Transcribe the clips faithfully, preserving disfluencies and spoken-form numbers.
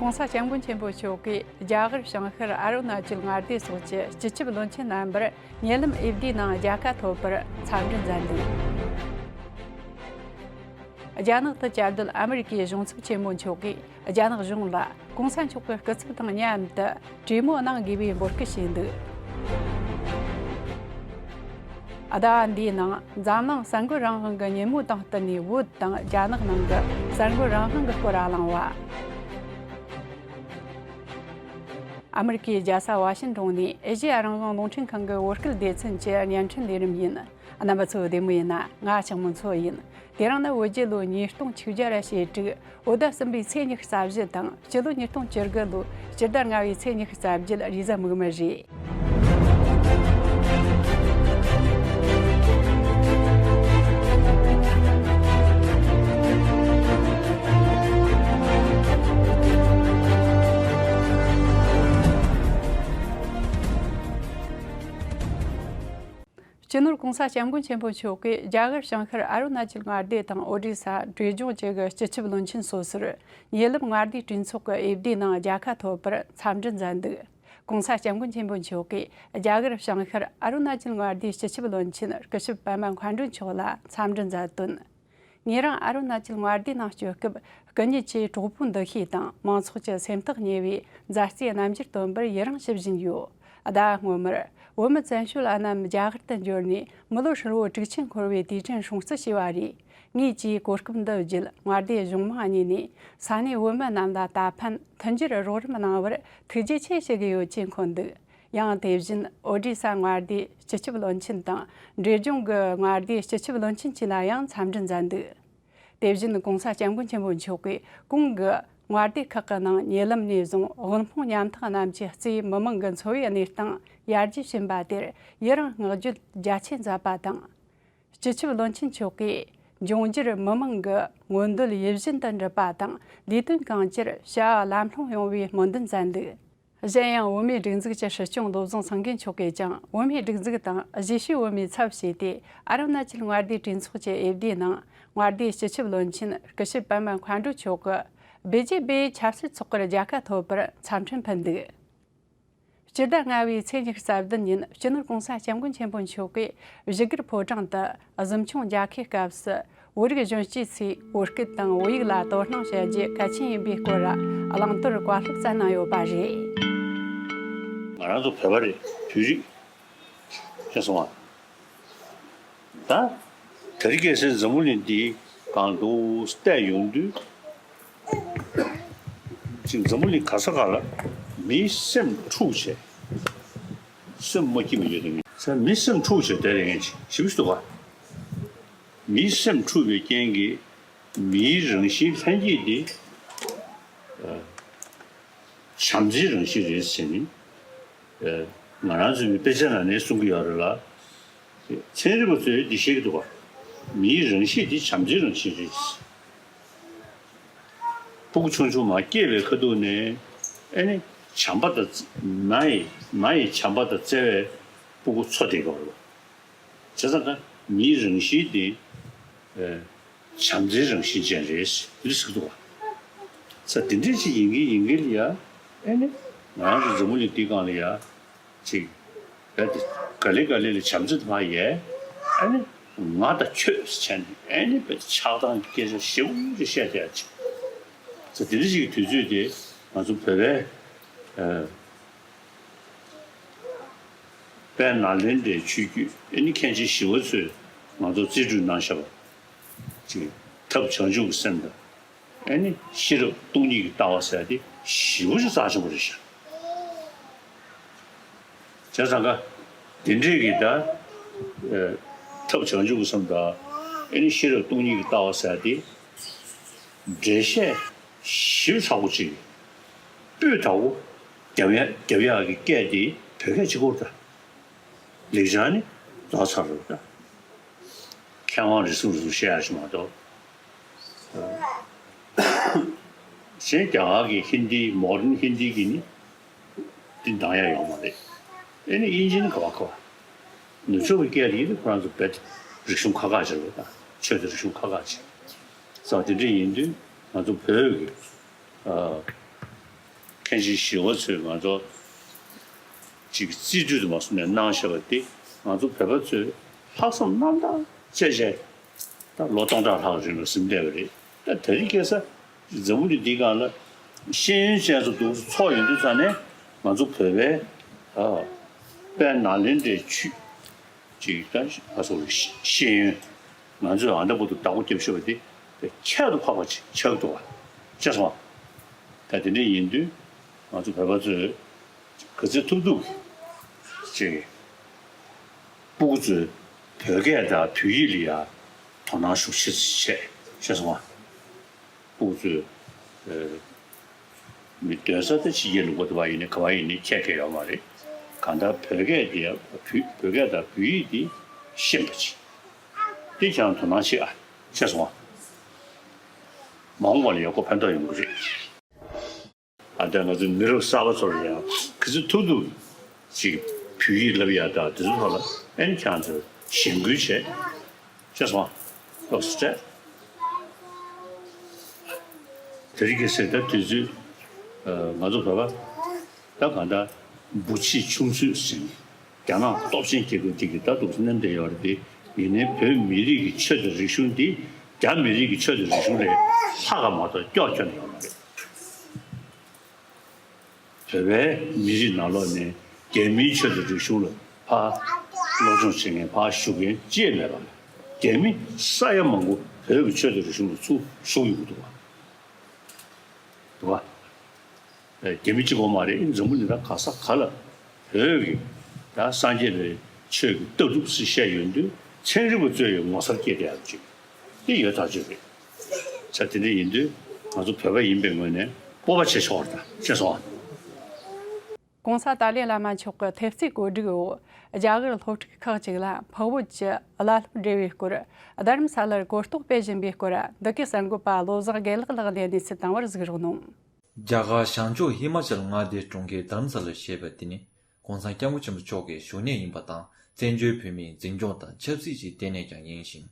༸གོང་ས་༸སྐྱབས་མགོན་ཆེན་པོ་མཆོག་གིས་རྒྱ་གར་བྱང་ཤར་ཨ་རུ་ན་ཅལ་མངའ་སྡེ་སོགས་ཀྱི་སྤྱི་ཁྱབ་བློན་ཆེན་རྣམ་པར་ཉེ་ལམ་ཨེ་ཕི་ཌིའི་ནང་མཇལ་ཁ་ཐོབ་པར་འཚམས་འདྲི་མཛད་འདུག་རྒྱ་ནག་ཏུ་བཅའ་སྡོད་ཨ་མི་རི་ཀའི་གཞུང་ཚབ་ཆེན་མོ་མཆོག་གིས་རྒྱ་ནག་གཞུང་ལ་༸གོང་ས་མཆོག་གི་སྐུ་ཚབ་དང་མཉམ་དུ་གྲོས་མོལ་གནང་དགོས་པའི་འབོད་སྐུལ་བྱས་འདུག་ཟླ་བ་འདིའི་ནང་འཛམ་གླིང་གསར་འགོད་རང་དབང་གི་ཉིན་མོ་དང་བསྟུན་ནས་བོད་དང་རྒྱ་ནག་ནང་གི་གསར་འགོད་རང་དབང་གི་སྐོར་གླེང་བ། ཨ་མི་རི་ཀའི་རྒྱལ་ས་ཝ་ཤིན་ཏོན་ནས་ཨེ་ཤེ་ཡ་རང་དབང་རླུང་འཕྲིན་ཁང་གི་བོད་སྐད་སྡེ་ཚན་གྱི་བརྙན་འཕྲིན་ལས་རིམ་ཡིན། རྣམ་པ་ཚོ་བདེ་མོ་ཡིན་ན། ང་ཆགས་མོ་མཚོ་ཡིན། དེ་རིང་ནི་བོད་རྒྱལ་ལོ་ཉིས་སྟོང་བཅོ་བརྒྱད་ཞེ་དྲུག་བོད་ཟླ་གསུམ་པའི་ཚེས་ཉི་ཤུ་རྩ་བཞི་དང་སྤྱི་ལོ་ཉིས་སྟོང་བཅུ་དགུ་ལོའི་སྤྱི་ཟླ་ལྔ་པའི་ཚེས་ཉི་ཤུ་རྩ་བརྒྱད་རེས་གཟའ་མིག་དམར་རེད། སྤྱི་ནོར་༸གོང་ས་༸སྐྱབས་མགོན་ཆེན་པོ་མཆོག་གིས་རྒྱ་གར་བྱང་ཤར་ཨ་རུ་ན་ཅལ་མངའ་སྡེ་དང་ཨོ་ཌི་ས་བྲེས་ལྗོངས་བཅས་ཀྱི་སྤྱི་ཁྱབ་བློན་ཆེན་སོ་སོར་ཉེ་ལམ་མངའ་སྡེའི་གྲོས་ཚོགས་ཀྱི་དབྱེ་བསྡུའི་ནང་མཇལ་ཁ་ཐོབ་པར་འཚམས་འདྲི་མཛད་འདུག ༸གོང་ས་༸སྐྱབས་མགོན་ཆེན་པོ་མཆོག་གིས་རྒྱ་གར་བྱང་ཤར་ཨ་རུ་ན་ཅལ་མངའ་སྡེའི་སྤྱི་ཁྱབ་བློན་ཆེན་སྐུ་ཞབས་པད་མ་མཁའ་འགྲོ་མཆོག་ལ་འཚམས་འདྲི་མཛད་དོན། ངེད་རང་ཨ་རུ་ན་ཅལ་མངའ་སྡེའི་ནང་སྐྱོད་སྐབས་སྐུ་ཉིད་ཀྱི་གྲོགས་པོའི་འདུ་ཤེས་དང་མང་ཚོགས་ཀྱི་སེམས་ཐག་ཉེ་བའི་མཛའ་བརྩེའི་རྣམ་འགྱུར་སྟོན་པར་ཡི་རངས་ཞུ་བཞིན་ཡོད། ཟླ་བ་སྔོན་མར་བོད་མི་བཙན་བྱོལ་བ་རྣམས་རྒྱ་གར་དུ་འབྱོར་ནས་མི་ལོ་ཧྲིལ་བོ་དྲུག་ཅུ་འཁོར་བའི་དུས་དྲན་སྲུང་བརྩི་བྱས་པ་རེད། ངེད་ཀྱིས་གོ་སྐབས་འདི་བརྒྱུད་མངའ་སྡེའི་གཞུང་མང་གཉིས་ནས་ས་གནས་བོད་མི་རྣམས་ལ་ད་ཕན་མཐུན་འགྱུར་རོགས་རམ་གནང་བར་ཐུགས་རྗེ་ཆེ་ཞུ་གི་ཡོད་ཅེས་འཁོད་འདུག་ཡང་དེ་བཞིན་ཨོ་ཌི་ས་མངའ་སྡེའི་སྤྱི་ཁྱབ་བློན་ཆེན་དང་བྲེས་ལྗོངས་ཀྱི་མངའ་སྡེའི་སྤྱི་ཁྱབ་བློན་ཆེན་བཅས་ལ་ཡང་འཚམས་འདྲི་མཛད་འདུག་དེ་བཞིན་༸གོང་ས་༸སྐྱབས་མགོན་ཆེན་པོ་མཆོག་གིས་གོང་གི་མངའ་སྡེ་ཁག་གི་ནང་ཉེ་ལམ་ནས་བཟུང་དབུལ་ཕོངས་ཉམ་ཐག་རྣམས་ཀྱི་གཙོས་མི་མང་གི་འཚོ་བའི་གནས་སྟངས་ཡར་རྒྱས་ཕྱིན་པ་དེར་ཡི་རངས་བསྔགས་བརྗོད་རྒྱ་ཆེ་མཛད་པ་དང་། སྤྱི་ཁྱབ་བློན་ཆེན་མཆོག་གིས་འབྱུང་འགྱུར་མི་མང་གི་མངོན་འདོད་ཡིད་བཞིན་དུ་འགྲུབ་པ་དང་ལས་དོན་གང་ཅིར་བྱ་བ་ལམ་ལྷོང་ཡོང་བའི་སྨོན་འདུན་མཛད་འདུག་གཞན་ཡང་བོད་མིའི་སྒྲིག་འཛུགས་ཀྱི་སྲིད་སྐྱོང་བློ་བཟང་སེང་གེ་མཆོག་གིས་ཀྱང་བོད་མིའི་སྒྲིག་འཛུགས་དང་གཞིས་བྱེས་བོད་མིའི་ཚབ་བྱས་ཏེ་ཨ་རུ་ན་ཅལ་མངའ་སྡེའི་གྲོས་ཚོགས་ཀྱི་དབྱེ་བསྡུའི་ནང་མངའ་སྡེའི་སྤྱི་ཁྱབ་བློན་ཆེན་སྐུ་ཞབས་པད་མ་མཁའ་འགྲོ་མཆོག་གིས་བི་ཇེ་པིའི་ཆབ་སྲིད་ཚོགས་པར་མཇལ་ཁ་ཐོབ་པར་འཚམས་འཕྲིན་ཕུལ་འདུག་སྤྱི་ཟླ་ལྔ་པའི་ཚེས་ཉི་ཤུ་རྩ་བདུན་ཉིན་སྤྱི་ནོར་༸གོང་ས་༸སྐྱབས་མགོན་ཆེན་པོ་མཆོག་གིས་བཞུགས་སྒར་ཕོ་བྲང་དུ་གཟིམ་ཆུང་མཇལ་ཁའི་སྐབས་སུ་བོད་རིགས་གཞོན་སྐྱེས་ཚོས་བོད་སྐད་དང་བོད་ཡིག་ལ་དོ་སྣང་བྱ་རྒྱུ་གལ་ཆེན་ཡིན་པའི་སྐོར་བླང་དོར་བཀའ་སློབ་སྩལ་གནང་ཡོད་པ་རེད། ང་རང་ཚོ་བོད་པ་རེད། བོད་རིགས་ཤེས་སོང་ང་། ད་དེ་རིང་ཁ་སང་འཛམ་བུ་གླིང་འདི་སྒང་དུ་བལྟས་ཡོང་དུས། ཅིག་འཛམ་བུ་གླིང་ག་ས་ག་ལ་མིའི་སེམས་འཁྲུག་བྱས། སེམས་མ་སྐྱིད་པ་ཡོད་དེ་མི་ས་མི་སེམས་འཁྲུག་བྱས་བསྡད་ཡོད་མཁན་ཞེ་པོ་ཞིག་འདུག་ག་མིའི་སེམས་འཁྲུག་པའི་རྐྱེན་གྱིས་མིའི་རང་བཞིན་ལྷན་སྐྱེས་དེ་བྱམས་བརྩེའི་རང་བཞིན་རེད་ཟེར་ནས། ང་རང་ཚོའི་དཔེ་ཆ་ནང་ནས་གསུང་གི་ཡོད་རེད་ལ། ཚན་རིག་པ་ཚོས་འདི་བཤད་ཀྱི་འདུག་ག་མིའི་རང་གཤིས་འདི་བྱམས་བརྩེའི་རང་བཞིན་རེད། སྤུ་གུ་ཆུང་ཆུང་མར་སྐྱེས་པའི་ཁ་ཐུག་ནས་ཨེ་ནི་བྱམས་པ་དང་། མ་ཡི་མ་ཡི་བྱམས་པ་དང་བརྩེ་བས་སྤུ་གུ་འཚོ་བསྡད་ཀྱི་ཡོད་རེད་པ། བྱས་ཙང་ཀ་མིའི་རང་གཤིས་དེ་བྱམས་བརྩེའི་རང་བཞིན་ཅན་རེད་ཟེར་གྱི་འདུག་ག་ས་དེ་འདྲ་ཞིག་ཡིན་གྱི་ཡིན་གྱི་ལ་ཡ། ཨེ་ནི་ང་རང་ཚོ་འཛམ་བུ་གླིང་འདིའི་སྒང་ལ་ཡ། ཅིག་རྦད་དེ་ག་ལེ་ག་ལེ་ལ་བྱམས་བརྩེ་དང་ཡས། ཨ་ནི་ང་དང་ཁྱོད་ཟེར་བྱས་ནས་ཨ་ནི་རྦད་དེ་ཆགས་སྡང་གི་སྐད་ཆ་ཞེ་པོ་ཅིག་བཤད་བསྡད་ཅིག་ཙང་དེ་འདྲ་ཞིག་གི་དུས་ཚོད་དེ་ང་ཚོ་བོད་པའི་ཨ་དཔལ་ནཱ་ལེནྡྲའི་ཆོས་བརྒྱུད་ཨ་ནི་མཁན་ཆེན་ཞི་བ་འཚོས་ང་ཚོར་རྩིས་སྤྲོད་གནང་བཞག་པ་ཅིག་ཐབས་བྱང་ཆུབ་ཀྱི་སེམས་དང་། ཨེ་ནི་ཤེས་རབ་སྟོང་ཉིད་ཀྱི་ལྟ་བ་ཟེར་ཏེ་ཞེ་པོ་ཅིག་རྩ་ཆེན་པོ་རེད་ཤག་བྱས་ཙང་ཀ་དེ་འདྲས་ཀྱི་ད་ཨེ་ཐབས་བྱང་ཆུབ་ཀྱི་སེམས་དང་ཨེ་ནི་ཤེས་རབ་སྟོང་ཉིད་ཀྱི་ལྟ་བ་ཟེར་ཏེ་འགྲེལ་བཤད་ཞིབ་ཚགས་པོ་ཅིག་སྤུས་དག་པོ་རྒྱབ་ཡ་རྒྱབ་ཡག་གི་སྐད་དེ་བོད་སྐད་གཅིག་པོ་རེད་ད། ལེགས་སྦྱར་ནི་རྫོགས་ཚར་རེད་ད། མཁས་དབང་རེ་ཟུང་རེ་ཟུང་བཤད་ཡ་ཞིག་མ་གཏོགས། གཞན་རྒྱ་གར་གྱི་ཧིན་དི་མོ་ཌན་ཧིན་དི་གི་ནི་འདི་འདང་ཡ་ཡོད་མ་རེད། ཨེ་ནི་དབྱིན་ཇི་ནི་ག་བ་ག་བ། ནུབ་ཕྱོགས་ཀྱི་སྐད་དེ་ཡིན་དུས་ཁོ་རང་ཚོ་རྦད་རིག་གཞུང་ཁག་ཁག་ཅིག་རེད་ད། ཆོས་དང་རིག་གཞུང་ཁག་ཁག་ཅིག་ཙང་དེ་འདྲ་ཡིན་དུས་ང་ཚོ་བོད་ཀྱི་ཨ། མཁན་ཆེན་ཞི་བ་འཚོས་ང་ཚོ་ཅིག་རྩིས་སྤྲོད་དུ་མ་སོང་ནས་གནང་བཞག་པ་དེ་ང་ཚོ་བོད་པ་ཚོས་ལྷག་བསམ་རྣམ་དག་བྱས་བྱས་ད་ལོ་སྟོང་ཕྲག་ལྷག་རིང་ལ་ཟིན་བསྡད་པ་རེད། ད་དེ་རིང་ཁ་སང་འཛམ་བུ་གླིང་འདིའི་སྒང་ལ་ཤེས་ཡོན་ཅན་ཚོ་འདུག་སེ་ཚོགས་ཡོང་དུས་ཙང་ནས་ང་ཚོ་བོད་པའི་ཨ་དཔལ་ནཱ་ལེནྡྲའི་ཆོས་ཅིག་ད་ང་ཚོ་ཤེས་ཡོན་ང་ཚོས་ཨ་འདྲ་པོ་འདུག་བདག་པོ་རྒྱབ་ཤོར་བ་དེ་ཁྱད་དུ་འཕགས་པ་ཅིག་ཆགས་འདུག་བ། ཤེས་སོང་བ། ད་དེ་འདྲ་ཡིན་དུས་ང་ཚོ་བོད་པ་ཚོས་ག་ཚོད་ཐུབ་ཐུབ་ཅིག་སྤུ་གུ་ཚོས་བོད་སྐད་དང་བོད་ཡིག་ལ་ཡང་དོ་སྣང་ཤུགས་ཆེ་བྱས། ཤེས་སོང་བ། སྤུ་གུ་ཚོས་ཨ་མི་སྡོད་ས་དེ་ཕྱི་རྒྱལ་ལུང་པ་དུ་བ་ཡིན་ནའི་ག་བ་ཡིན་ནའི་ཁྱད་ཁྱད་ཡོད་མ་རེད། གང་ལྟར་བོད་སྐད་དེ་བོད་བོད་སྐད་དང་བོད་ཡིག་དེ་ཤེས་པ་ཅིག་དེ་ཀྱང་དོ་སྣང་བྱེད་ཨ། ཤེས་སོང་ཨ། མ་འོངས་པ་ལ་ཡག་པོ་ཕན་ཐོགས་ཡོང་གི་རེད། ཨ་ད་ང་ཚོ་མི་རབས་གསར་པ་ཚོར་ཡང་ག་ཚོད་ཐུབ་ཐུབ་ཅིག་བོད་ཡིག་བསླབ་ཡག་དང་དེ་ཚོ་ཐོག་ལ་ཨེ་ནི་ཁྱེད་ཚོས་གཞེན་སྐུལ་བྱས། ཤེས་སོང་ཨ། ལོགས་སུ་སྤྲད། དེ་རིང་གི་སེ་ད་དུས་ཚོད་ང་ཚོ་བོད་པ་ད་གང་ལྟར་འབུ་ཕྱི་ཆུང་ཚོད་ཟིན། རྒྱ་ནག་སྟོབས་ཆེན་རྒྱལ་ཁབ་འདི་གི་ད་འདུག་སེ་མནན་བསྡད་ཡོད་རེད་དེ། ཡིན་ནའི་བོད་མི་རིགས་ཀྱི་ཆོས་དང་རིག་གཞུང་འདི་རྒྱ་མི་རིགས་ཀྱི་ཆོས་དང་རིག་གཞུང་ལས་ལྷག་ག་མ་གཏོགས་སྐྱོ་སྐྱོ་ནས་ཡོད་མ་རེད། བོད་པའི་མི་རིགས་ནང་ལོགས་ནས་རྒྱ་མིའི་ཆོས་དང་རིག་གཞུང་ལ་ཕར་སློབ་སྦྱོང་བྱེད་མཁན་ཕར་ཞུགས་མཁན་ཅི་ཡང་མེད་པ་ལ། རྒྱ་མི་ས་ཡ་མང་པོ་བོད་ཀྱི་ཆོས་དང་རིག་གཞུང་ལ་ཚུར་ཞུགས་ཡོང་གི་འདུག་བ། འདུག་བ། རྒྱ་མི་གཅིག་པོ་མ་རེད། འཛམ་བུ་གླིང་ད་ག་ས་ག་ལ་བོད་ཀྱི་ད་སངས་རྒྱས་པའི་ཆོས་ཀྱི་ལྟ་གྲུབ་ཟེར་བཤད་ཡོང་དུས་ཚན་རིག་པ་ཚོས་ཡང་ངོ་མཚར་སྐྱེས་བསྡད་ཡག་ཅིག་དེ་ཡོད་ཐག་ཆོད་རེད། ས་དེ་འདྲ་ཡིན་དུས་ང་ཚོ་བོད་པ་ཡིན་པའི་ངོས་ནས་སྤོབས་པ་བྱེད་ཆོག་རེད། ད་ཤེས་སོང་ཨ། གོང་ས་ཏཱ་ལའི་བླ་མ་མཆོག་གི་ཐེབས་རྩའི་བཀོད་སྒྲིག་འོག་རྒྱ་གར་སློབ་ཕྲུག་ཁག་ཅིག་ལ་འཕགས་བོད་ཀྱི་བླ་སློབ་འབྲེལ་བའི་སྐོར་རྡ་རམ་ས་ལར་གོ་རྟོགས་སྤེལ་བཞིན་པའི་སྐོར་འདི་གའི་གསར་འགོད་པ་བློ་བཟང་དགེ་ལེགས་ལགས་ནས་གནས་ཚུལ་བཏང་བར་གཟིགས་རོགས་གནང་། རྒྱ་གར་བྱང་ཕྱོགས་ཧི་མ་ཅལ་མངའ་སྡེའི་གྲོང་ཁྱེར་རྡ་རམ་ས་ལར་ཞེས་པ་འདི་ནི་གོང་ས་སྐྱབས་མགོན་ཆེན་པོ་མཆོག་གི་བཞུགས་གནས་ཡིན་པ་དང་བཙན་བྱོལ་བོད་མིའི་འཛིན་སྐྱོང་དང་ཆབ་སྲིད་ཀྱི་ལྟེ་གནས་ཀྱང་ཡིན་ཞིང་།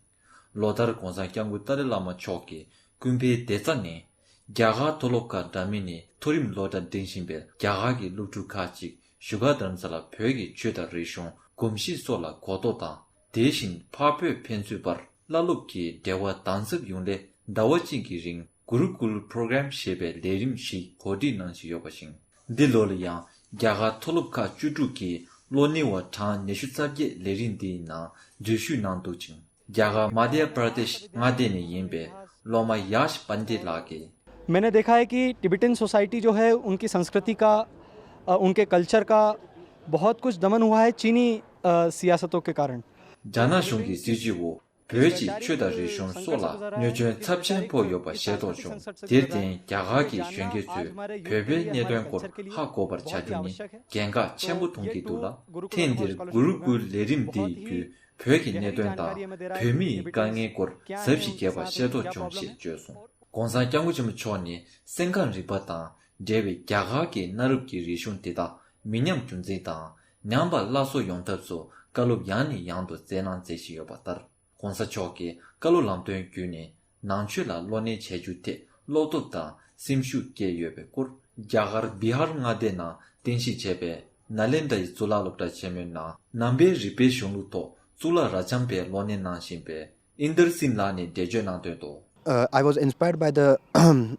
ལོ་ལྟར་གོང་ས་སྐྱབས་མགོན་ཏཱ་ལའི་བླ་མ་མཆོག་གི་སྐུ་ཕེབས་བདེ་རྩ་ནས་རྒྱ་གར་མཐོ་སློབ་ཁག་འདྲ་མིན་ནས་མཐོ་རིམ་སློབ་གྲྭ་འགྲིམ་བཞིན་པའི་རྒྱ་གར་གྱི་སློབ་ཕྲུག་ཁག་ཅིག་བཞུགས་སྒར་རྡ་རམ་ས་ལར་བོད་ཀྱི་ཆོས་དང་རིག་གཞུང་གོམས་གཤིས་སོགས་ལ་གོ་རྟོགས་དང་དེ་བཞིན་འཕགས་བོད་ཕན་ཚུན་བར་བླ་སློབ་ཀྱི་འབྲེལ་བ་དམ་ཟབ་ཡོང་སླད་ཟླ་བ་གཅིག་གི་རིང་གུ་རུ་ཀུལ་པྲོ་གྲམ་ཞེས་པའི་ལས་རིམ་ཞིག་གོ་སྒྲིག་གནང་བཞིན་ཡོད་པ་ཞིག་འདི་ལོ་ལ་ཡང་རྒྱ་གར་མཐོ་སློབ་ཁག་བཅུ་དྲུག་གི་སློབ་གཉེར་བ་གྲངས་ཉི་ཤུ་རྩ་བརྒྱད་ལས་རིམ་འདིའི་ནང་འཛུལ་ཞུགས་གནང་འདུག་ཅིང་། རྒྱ་གར་མ་དྷྱ་པྲ་དེཤ་མངའ་སྡེ་ནས་ཡིན་པའི་སློབ་མ་ཡཱཤ་པཎྜི་ཏ་ལགས་ཀྱིས། मैंने देखा है कि टिबेटन सोसाइटी जो है उनकी संस्कृति का, अ, उनके कल्चर का बहुत कुछ दमन हुआ है चीनी, अ, सियासतों के कारण। རྒྱ་ནག་གཞུང་གི་སྲིད་ཇུས་འོག་བོད་ཀྱི་ཆོས་དང་རིག་གཞུང་སོགས་ལ་གནོད་སྐྱོན་ཚབས་ཆེན་ཕོག་ཡོད་པ་ཤེས་རྟོགས་བྱུང་། དེར་བརྟེན་རྒྱ་གར་གྱི་གཞོན་སྐྱེས་ཚོས་བོད་པའི་གནད་དོན་སྐོར་ཧ་གོ་བར་བྱ་རྒྱུ་ནི་གལ་འགངས་ཆེན་པོ་མཐོང་གི་འདུག་ལ། ཐེངས་འདིར་གུ་རུ་ཀུལ་ལས་རིམ་འདི་ཡི་བརྒྱུད་བོད་ཀྱི་གནད་དོན་དང་བོད་མི་ཡི་དཀའ་ངལ་སྐོར་གཟབ་ཞིབ་རྒྱས་པ་ཤེས་རྟོགས་བྱུང་ཞེས་བརྗོད་སོང་། གོང་ས་སྐྱབས་མགོན་ཆེན་པོ་མཆོག་ནི་སེམས་ཁམས་རིག་པ་དང་འབྲེལ་བའི་རྒྱ་གར་གྱི་གནའ་རབས་ཀྱི་རིག་གཞུང་དེ་དག་མི་ཉམས་རྒྱུན་འཛིན་དང་ཉམས་པ་སླར་གསོ་ཡོང་ཐབས་སུ་བཀའ་སློབ་ཡང་ནས་ཡང་དུ་སྩལ་གནང་མཛད་བཞིན་ཡོད་པ་ལྟར། གོང་ས་མཆོག་གིས་བཀའ་སློབ་ལམ་སྟོན་བརྒྱུད་ནས་ནང་ཆོས་ལ་སློབ་གཉེར་བྱ་རྒྱུ་ཐད་བློ་སྟོབས་དང་སེམས་ཤུགས་བསྐྱེད་ཡོད་པའི་སྐོར། རྒྱ་གར་བི་ཧར་མངའ་སྡེ་ནང་རྟེན་གཞི་བྱས་པའི་ནཱ་ལེནྡྲ་ཡི་གཙུག་ལག་སློབ་གྲྭ་ཆེན་མོའི་ནང་ནང་པའི་རིག་པའི་གཞུང་ལུགས་ཐོག་གཙུག་ལག་རབ་འབྱམས་པའི་སློབ་གཉེར་གནང་བཞིན་པའི་ཨིན་དར་སིན་ལགས་ནས་འགྲེལ་བརྗོད་གནང་དོན་ཐོག Uh, I was inspired by the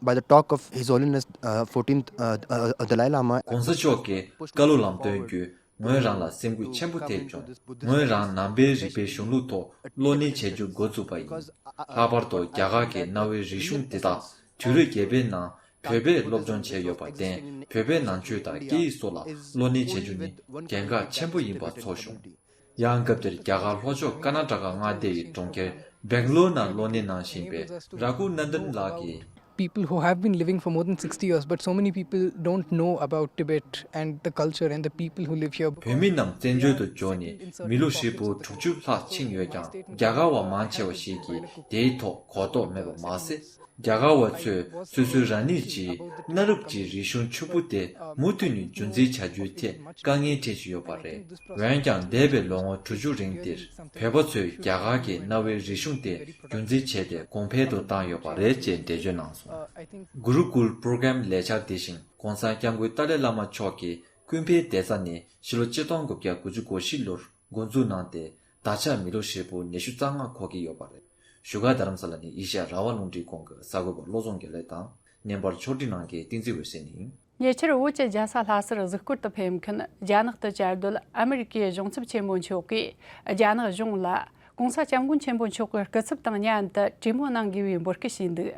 by the talk of His Holiness uh, fourteenth uh, uh, Dalai Lama. གོང་ས་མཆོག་གིས་བཀའ་སློབ་ལམ་སྟོན་བརྒྱུད་ངོས་རང་ལ་སེམས་འགུལ་ཆེན་པོ་ཐེབས་བྱུང་། ངོས་རང་ནང་པའི་རིག་པའི་གཞུང་ལུགས་ཐོག་སློབ་གཉེར་བྱ་རྒྱུ་འགོ་བཙུགས་པ་ཡིན། ལྷག་པར་དུ་རྒྱ་གར་གྱི་གནའ་བོའི་རིག་གཞུང་དེ་དག་དུས་རབས་བརྒྱད་པའི་ནང་བོད་པས་སློབ་སྦྱོང་བྱས་ཡོད་པར་བརྟེན་བོད་པའི་ནང་ཆོས་དང་སྐད་ཡིག་སོགས་ལ་སློབ་གཉེར་བྱ་རྒྱུ་ནི་གལ་འགངས་ཆེན་པོ་ཡིན་པ་ཚོར་བྱུང་། ཡང་སྐབས་དེར་རྒྱ་གར་ལྷོ་ཕྱོགས་ཀར་ནཱ་ཊ་ཀ་མངའ་སྡེ་ཡི་གྲོང་ཁྱེར་སྦེང་ལོར་ནང་སློབ་གཉེར་གནང་བཞིན་པའི་ར་གུ་ནན་དན་ལགས་ཀྱིས། People who have been living for more than sixty years, but so many people don't know about Tibet and the culture and the people who live here. བོད་མི་རྣམས་བཙན་བྱོལ་དུ་འབྱོར་ནས་མི་ལོ་ཧྲིལ་པོ་དྲུག་ཅུ་ལྷག་ཕྱིན་ཡོད་ཀྱང་རྒྱ་གར་བ་མང་ཆེ་བ་ཞིག་གིས་དེའི་ཐོག་གོ་རྟོགས་མེད་པ་མ་ཟད། རྒྱ་གར་བ་ཚོས་སོ་སོའི་རང་ཉིད་ཀྱི་གནའ་རབས་ཀྱི་རིག་གཞུང་ཕྱུག་པོ་དེ་མུ་མཐུད་ནས་རྒྱུན་འཛིན་བྱ་རྒྱུའི་ཐད་དཀའ་ངལ་འཕྲད་བཞིན་ཡོད་པ་རེད། འོན་ཀྱང་འདས་པའི་ལོ་ངོ་དྲུག་ཅུ་རིང་འདིར་བོད་པ་ཚོས་རྒྱ་གར་གྱི་གནའ་བོའི་རིག་གཞུང་དེ་རྒྱུན་འཛིན་བྱས་ཏེ་གོང་འཕེལ་དུ་བཏང་ཡོད་པ་རེད་ཅེས་འགྲེལ་བརྗོད་གནང་སོང་། གུ་རུ་ཀུལ་པྲོ་གྷ་རམ་ལས་འཆར་དེ་བཞིན་༧གོང་ས་༧སྐྱབས་མགོན་ཏཱ་ལའི་བླ་མ་མཆོག་གིས་ཀུན་ཕན་བདེ་རྩ་ནི་ཕྱི་ལོ་ཆིག་སྟོང་དགུ་བརྒྱ་དགུ་བཅུ་གོ་བཞི་ལོར་འགོ་འཛུགས་གནང་སྟེ། ད་ཆ་མི་ལོ་ཧྲིལ་པོ་ཉི་ཤུ་རྩ་ལྔ་འཁོར་གྱི་ཡོད་པ་རེད། བཞུགས་སྒར་རྡ་རམ་ས་ལ་ནས་ཨེ་ཤ་ཡ་རང་དབང་རླུང་འཕྲིན་ཁང་གི་གསར་འགོད་པ་བློ་བཟང་དགེ་ལེགས་དང་། བརྙན་པར་ཕྱོགས་སྒྲིག་གནང་མཁན་བསྟན་འཛིན་འོད་ཟེར་ཡིན། ཉེ་ཆར་བོད་ཀྱི་རྒྱལ་ས་ལྷ་སར་གཟིགས་སྐོར་དུ་ཕེབས་མཁན་རྒྱ་ནག་ཏུ་བཅའ་སྡོད་ཨ་མི་རི་ཀའི་གཞུང་ཚབ་ཆེན་མོ་མཆོག་གིས་རྒྱ་ནག་གཞུང་ལ་༧གོང་ས་༧སྐྱབས་མགོན་ཆེན་པོ་མཆོག་གི་སྐུ་ཚབ་དང་མཉམ་དུ་གྲོས་མོལ་གནང་དགོས་པའི་འབོད་སྐུལ་བྱས་འདུག་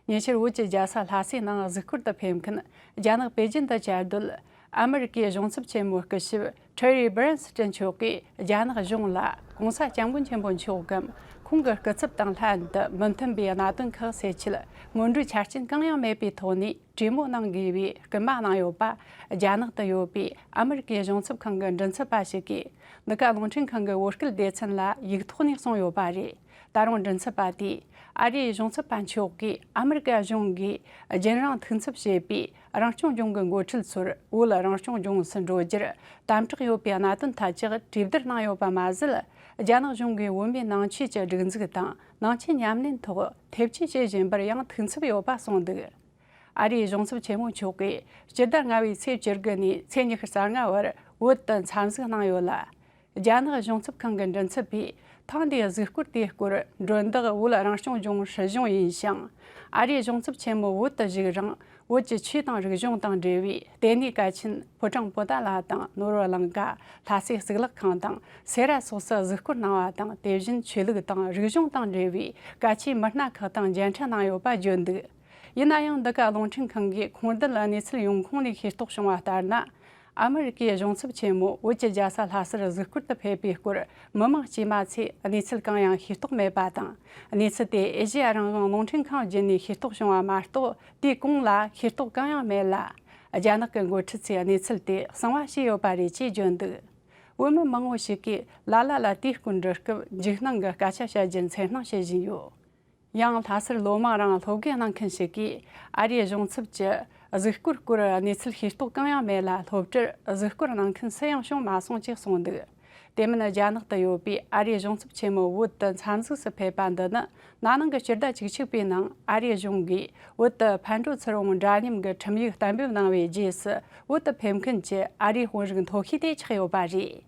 ཉེ་ཆར་བོད་ཀྱི་རྒྱལ་ས་ལྷ་སའི་ནང་གཟིགས་སྐོར་དུ་ཕེབས་མཁན་རྒྱ་ནག་པེ་ཅིན་དུ་བཅའ་སྡོད་ཨ་མི་རི་ཀའི་གཞུང་ཚབ་ཆེན་མོའི་སྐུ་ཞབས་ཁྲེ་རི་སྦི་རན་སི་ཏན་མཆོག་གིས་རྒྱ་ནག་གཞུང་ལ་༧གོང་ས་༧སྐྱབས་མགོན་ཆེན་པོ་མཆོག་གམ་ཁོང་གི་སྐུ་ཚབ་དང་ལྷན་དུ་མི་མཐུན་པའི་གནད་དོན་ཁག་སེལ་ཆེད་སྔོན་འགྲོའི་ཆ་རྐྱེན་གང་ཡང་མེད་པའི་ཐོག་ནས་གྲོས་མོལ་གནང་དགོས་པའི་སྐུལ་མ་གནང་ཡོད་པ། རྒྱ་ནག་ཏུ་ཡོད་པའི་ཨ་མི་རི་ཀའི་གཞུང་ཚབ་ཁང་གི་མགྲིན་ཚབ་པ་ཞིག་གིས་འདི་ག་རླུང་འཕྲིན་ཁང་གི་བོད་སྐད་སྡེ་ཚན་ལ་ཡིག་ཐོག་ནས་གསུངས་ཡོད་པ་རེད། ད་རུང་མགྲིན་ཚབ་པ་དེས་ཨ་རིའི་གཞུང་ཚབ་པ་མཆོག་གིས་ཨ་མི་རི་ཀ་གཞུང་གིས་རྒྱུན་རིང་ཐུགས་འཚབ་བྱེད་པའི་རང་སྐྱོང་ལྗོངས་ཀྱི་འགོ་ཁྲིད་ཚོར་བོད་རང་སྐྱོང་ལྗོངས་སུ་འགྲོ་རྒྱུར་དམ་དྲག་ཡོད་པའི་གནད་དོན་ཐད་ཀྱང་གྲོས་བསྡུར་གནང་ཡོད་པ་མ་ཟད། རྒྱ་ནག་གཞུང་གིས་བོད་མིའི་ནང་ཆོས་ཀྱི་སྒྲིག་འཛུགས་དང་ནང་ཆོས་ཉམས་ལེན་ཐོག་ཐེབས་ཇུས་བྱེད་བཞིན་པར་ཡང་ཐུགས་འཚབ་ཡོད་པ་གསུངས་འདུག་ཨ་རིའི་གཞུང་ཚབ་ཆེན་མོ་མཆོག་གིས་སྤྱི་ཟླ་ལྔ་པའི་ཚེས་བཅུ་དགུ་ནས་ཚེས་ཉི་ཤུ་རྩ་ལྔ་བར་བོད་དུ་འཚམས་གཟིགས་གནང་ཡོད་ལ། རྒྱ་ནག་གཞུང་ཚབ་ཁང་གི་མགྲིན་ཚབ་པས་ཐེངས་འདིའི་གཟིགས་སྐོར་དེའི་སྐོར་མགྲོན་བདག་བོད་རང་སྐྱོང་ལྗོངས་སྲིད་གཞུང་ཡིན་ཞིང་། ཨ་རིའི་གཞུང་ཚབ་ཆེན་མོ་བོད་དུ་བཞུགས་རིང་བོད་ཀྱི་ཆོས་དང་རིག་གཞུང་དང་འབྲེལ་བའི་ལྟེ་གནས་གལ་ཆེན་ཕོ་བྲང་པོ་ཏཱ་ལ་དང་ནོར་བུ་གླིང་ག། ལྷ་སའི་གཙུག་ལག་ཁང་དང་སེ་ར་སོགས་སུ་གཟིགས་སྐོར་གནང་བ་དང་། དེ་བཞིན་ཆོས་ལུགས་དང་རིག་གཞུང་དང་འབྲེལ་བའི་གལ་ཆེའི་མི་སྣ་ཁག་དང་མཇལ་འཕྲད་གནང་ཡོད་པ་བརྗོད་འདུག་ཡིན་ན་ཡང་འདི་ག་རླུང་འཕྲིན་ཁང་གིས་ཁུངས་ལྡན་གནས་ཚུལ་ཡོང་ཁུངས་ནས་ཤེས་རྟོགས་བྱུང་བ་ལྟར་ན། ཨ་མི་རི་ཀའི་གཞུང་ཚབ་ཆེན་མོ་བོད་ཀྱི་རྒྱལ་ས་ལྷ་སར་གཟིགས་སྐོར་དུ་ཕེབས་པའི་སྐོར་མི་མང་དཀྱུས་མ་ཚོས་གནས་ཚུལ་གང་ཡང་ཤེས་རྟོགས་མེད་པ་དང་། གནས་ཚུལ་དེ་ཨེ་ཤེ་ཡ་རང་དབང་རླུང་འཕྲིན་ཁང་བརྒྱུད་ནས་ཤེས་རྟོགས་བྱུང་བ་མ་གཏོགས་དེའི་གོང་ལ་ཤེས་རྟོགས་གང་ཡང་མེད་ལ། རྒྱ་ནག་གི་འགོ་ཁྲིད་ཚོས་གནས་ཚུལ་དེ་གསང་བ་བྱས་ཡོད་པ་རེད་ཅེས་བརྗོད་འདུག་བོད་མི་མང་བོ་ཞིག་གིས་ལ་ལ་ལ་དེའི་སྐོར་འབྲི་སྐབས་འཇིགས་སྣང་གི་སྐད་ཆ་བཤད་རྒྱུ་འཚེར་སྣང་བྱེད་བཞིན་ཡོད། ཡང་ལྷ་སར་ལོ་མང་རིང་སློབ་དགེ་གནང་མཁན་ཞིག་གིས་ཨ་རིའི་གཞུང་ཚབ་ཀྱི་གཟིགས་སྐོར་སྐོར་གནས་ཚུལ་ཤེས་རྟོགས་གང་ཡང་མེད་ལ། སློབ་གྲྭར་གཟིགས་སྐོར་གནང་མཁན་སུ་ཡང་བྱུང་མ་སོང་ཅེས་གསུངས་འདུག་དེ་མིན་རྒྱ་ནག་ཏུ་ཡོད་པའི་ཨ་རིའི་གཞུང་ཚབ་ཆེན་མོ་བོད་དུ་འཚམས་གཟིགས་སུ་ཕེབས་པ་འདི་ནི་ན་ནིང་གི་སྤྱི་ཟླ་བཅུ་གཅིག་པའི་ནང་ཨ་རིའི་གཞུང་གིས་བོད་དུ་ཕར་འགྲོ་ཚུར་འོང་འདྲ་མཉམ་གྱི་ཁྲིམས་ཡིག་གཏན་འབེབས་གནང་བའི་རྗེས་སུ་བོད་དུ་ཕེབས་མཁན་གྱི་ཨ་རིའི་དཔོན་རིགས་མཐོ་ཤོས་དེ་ཆགས་ཡོད་པ་རེད།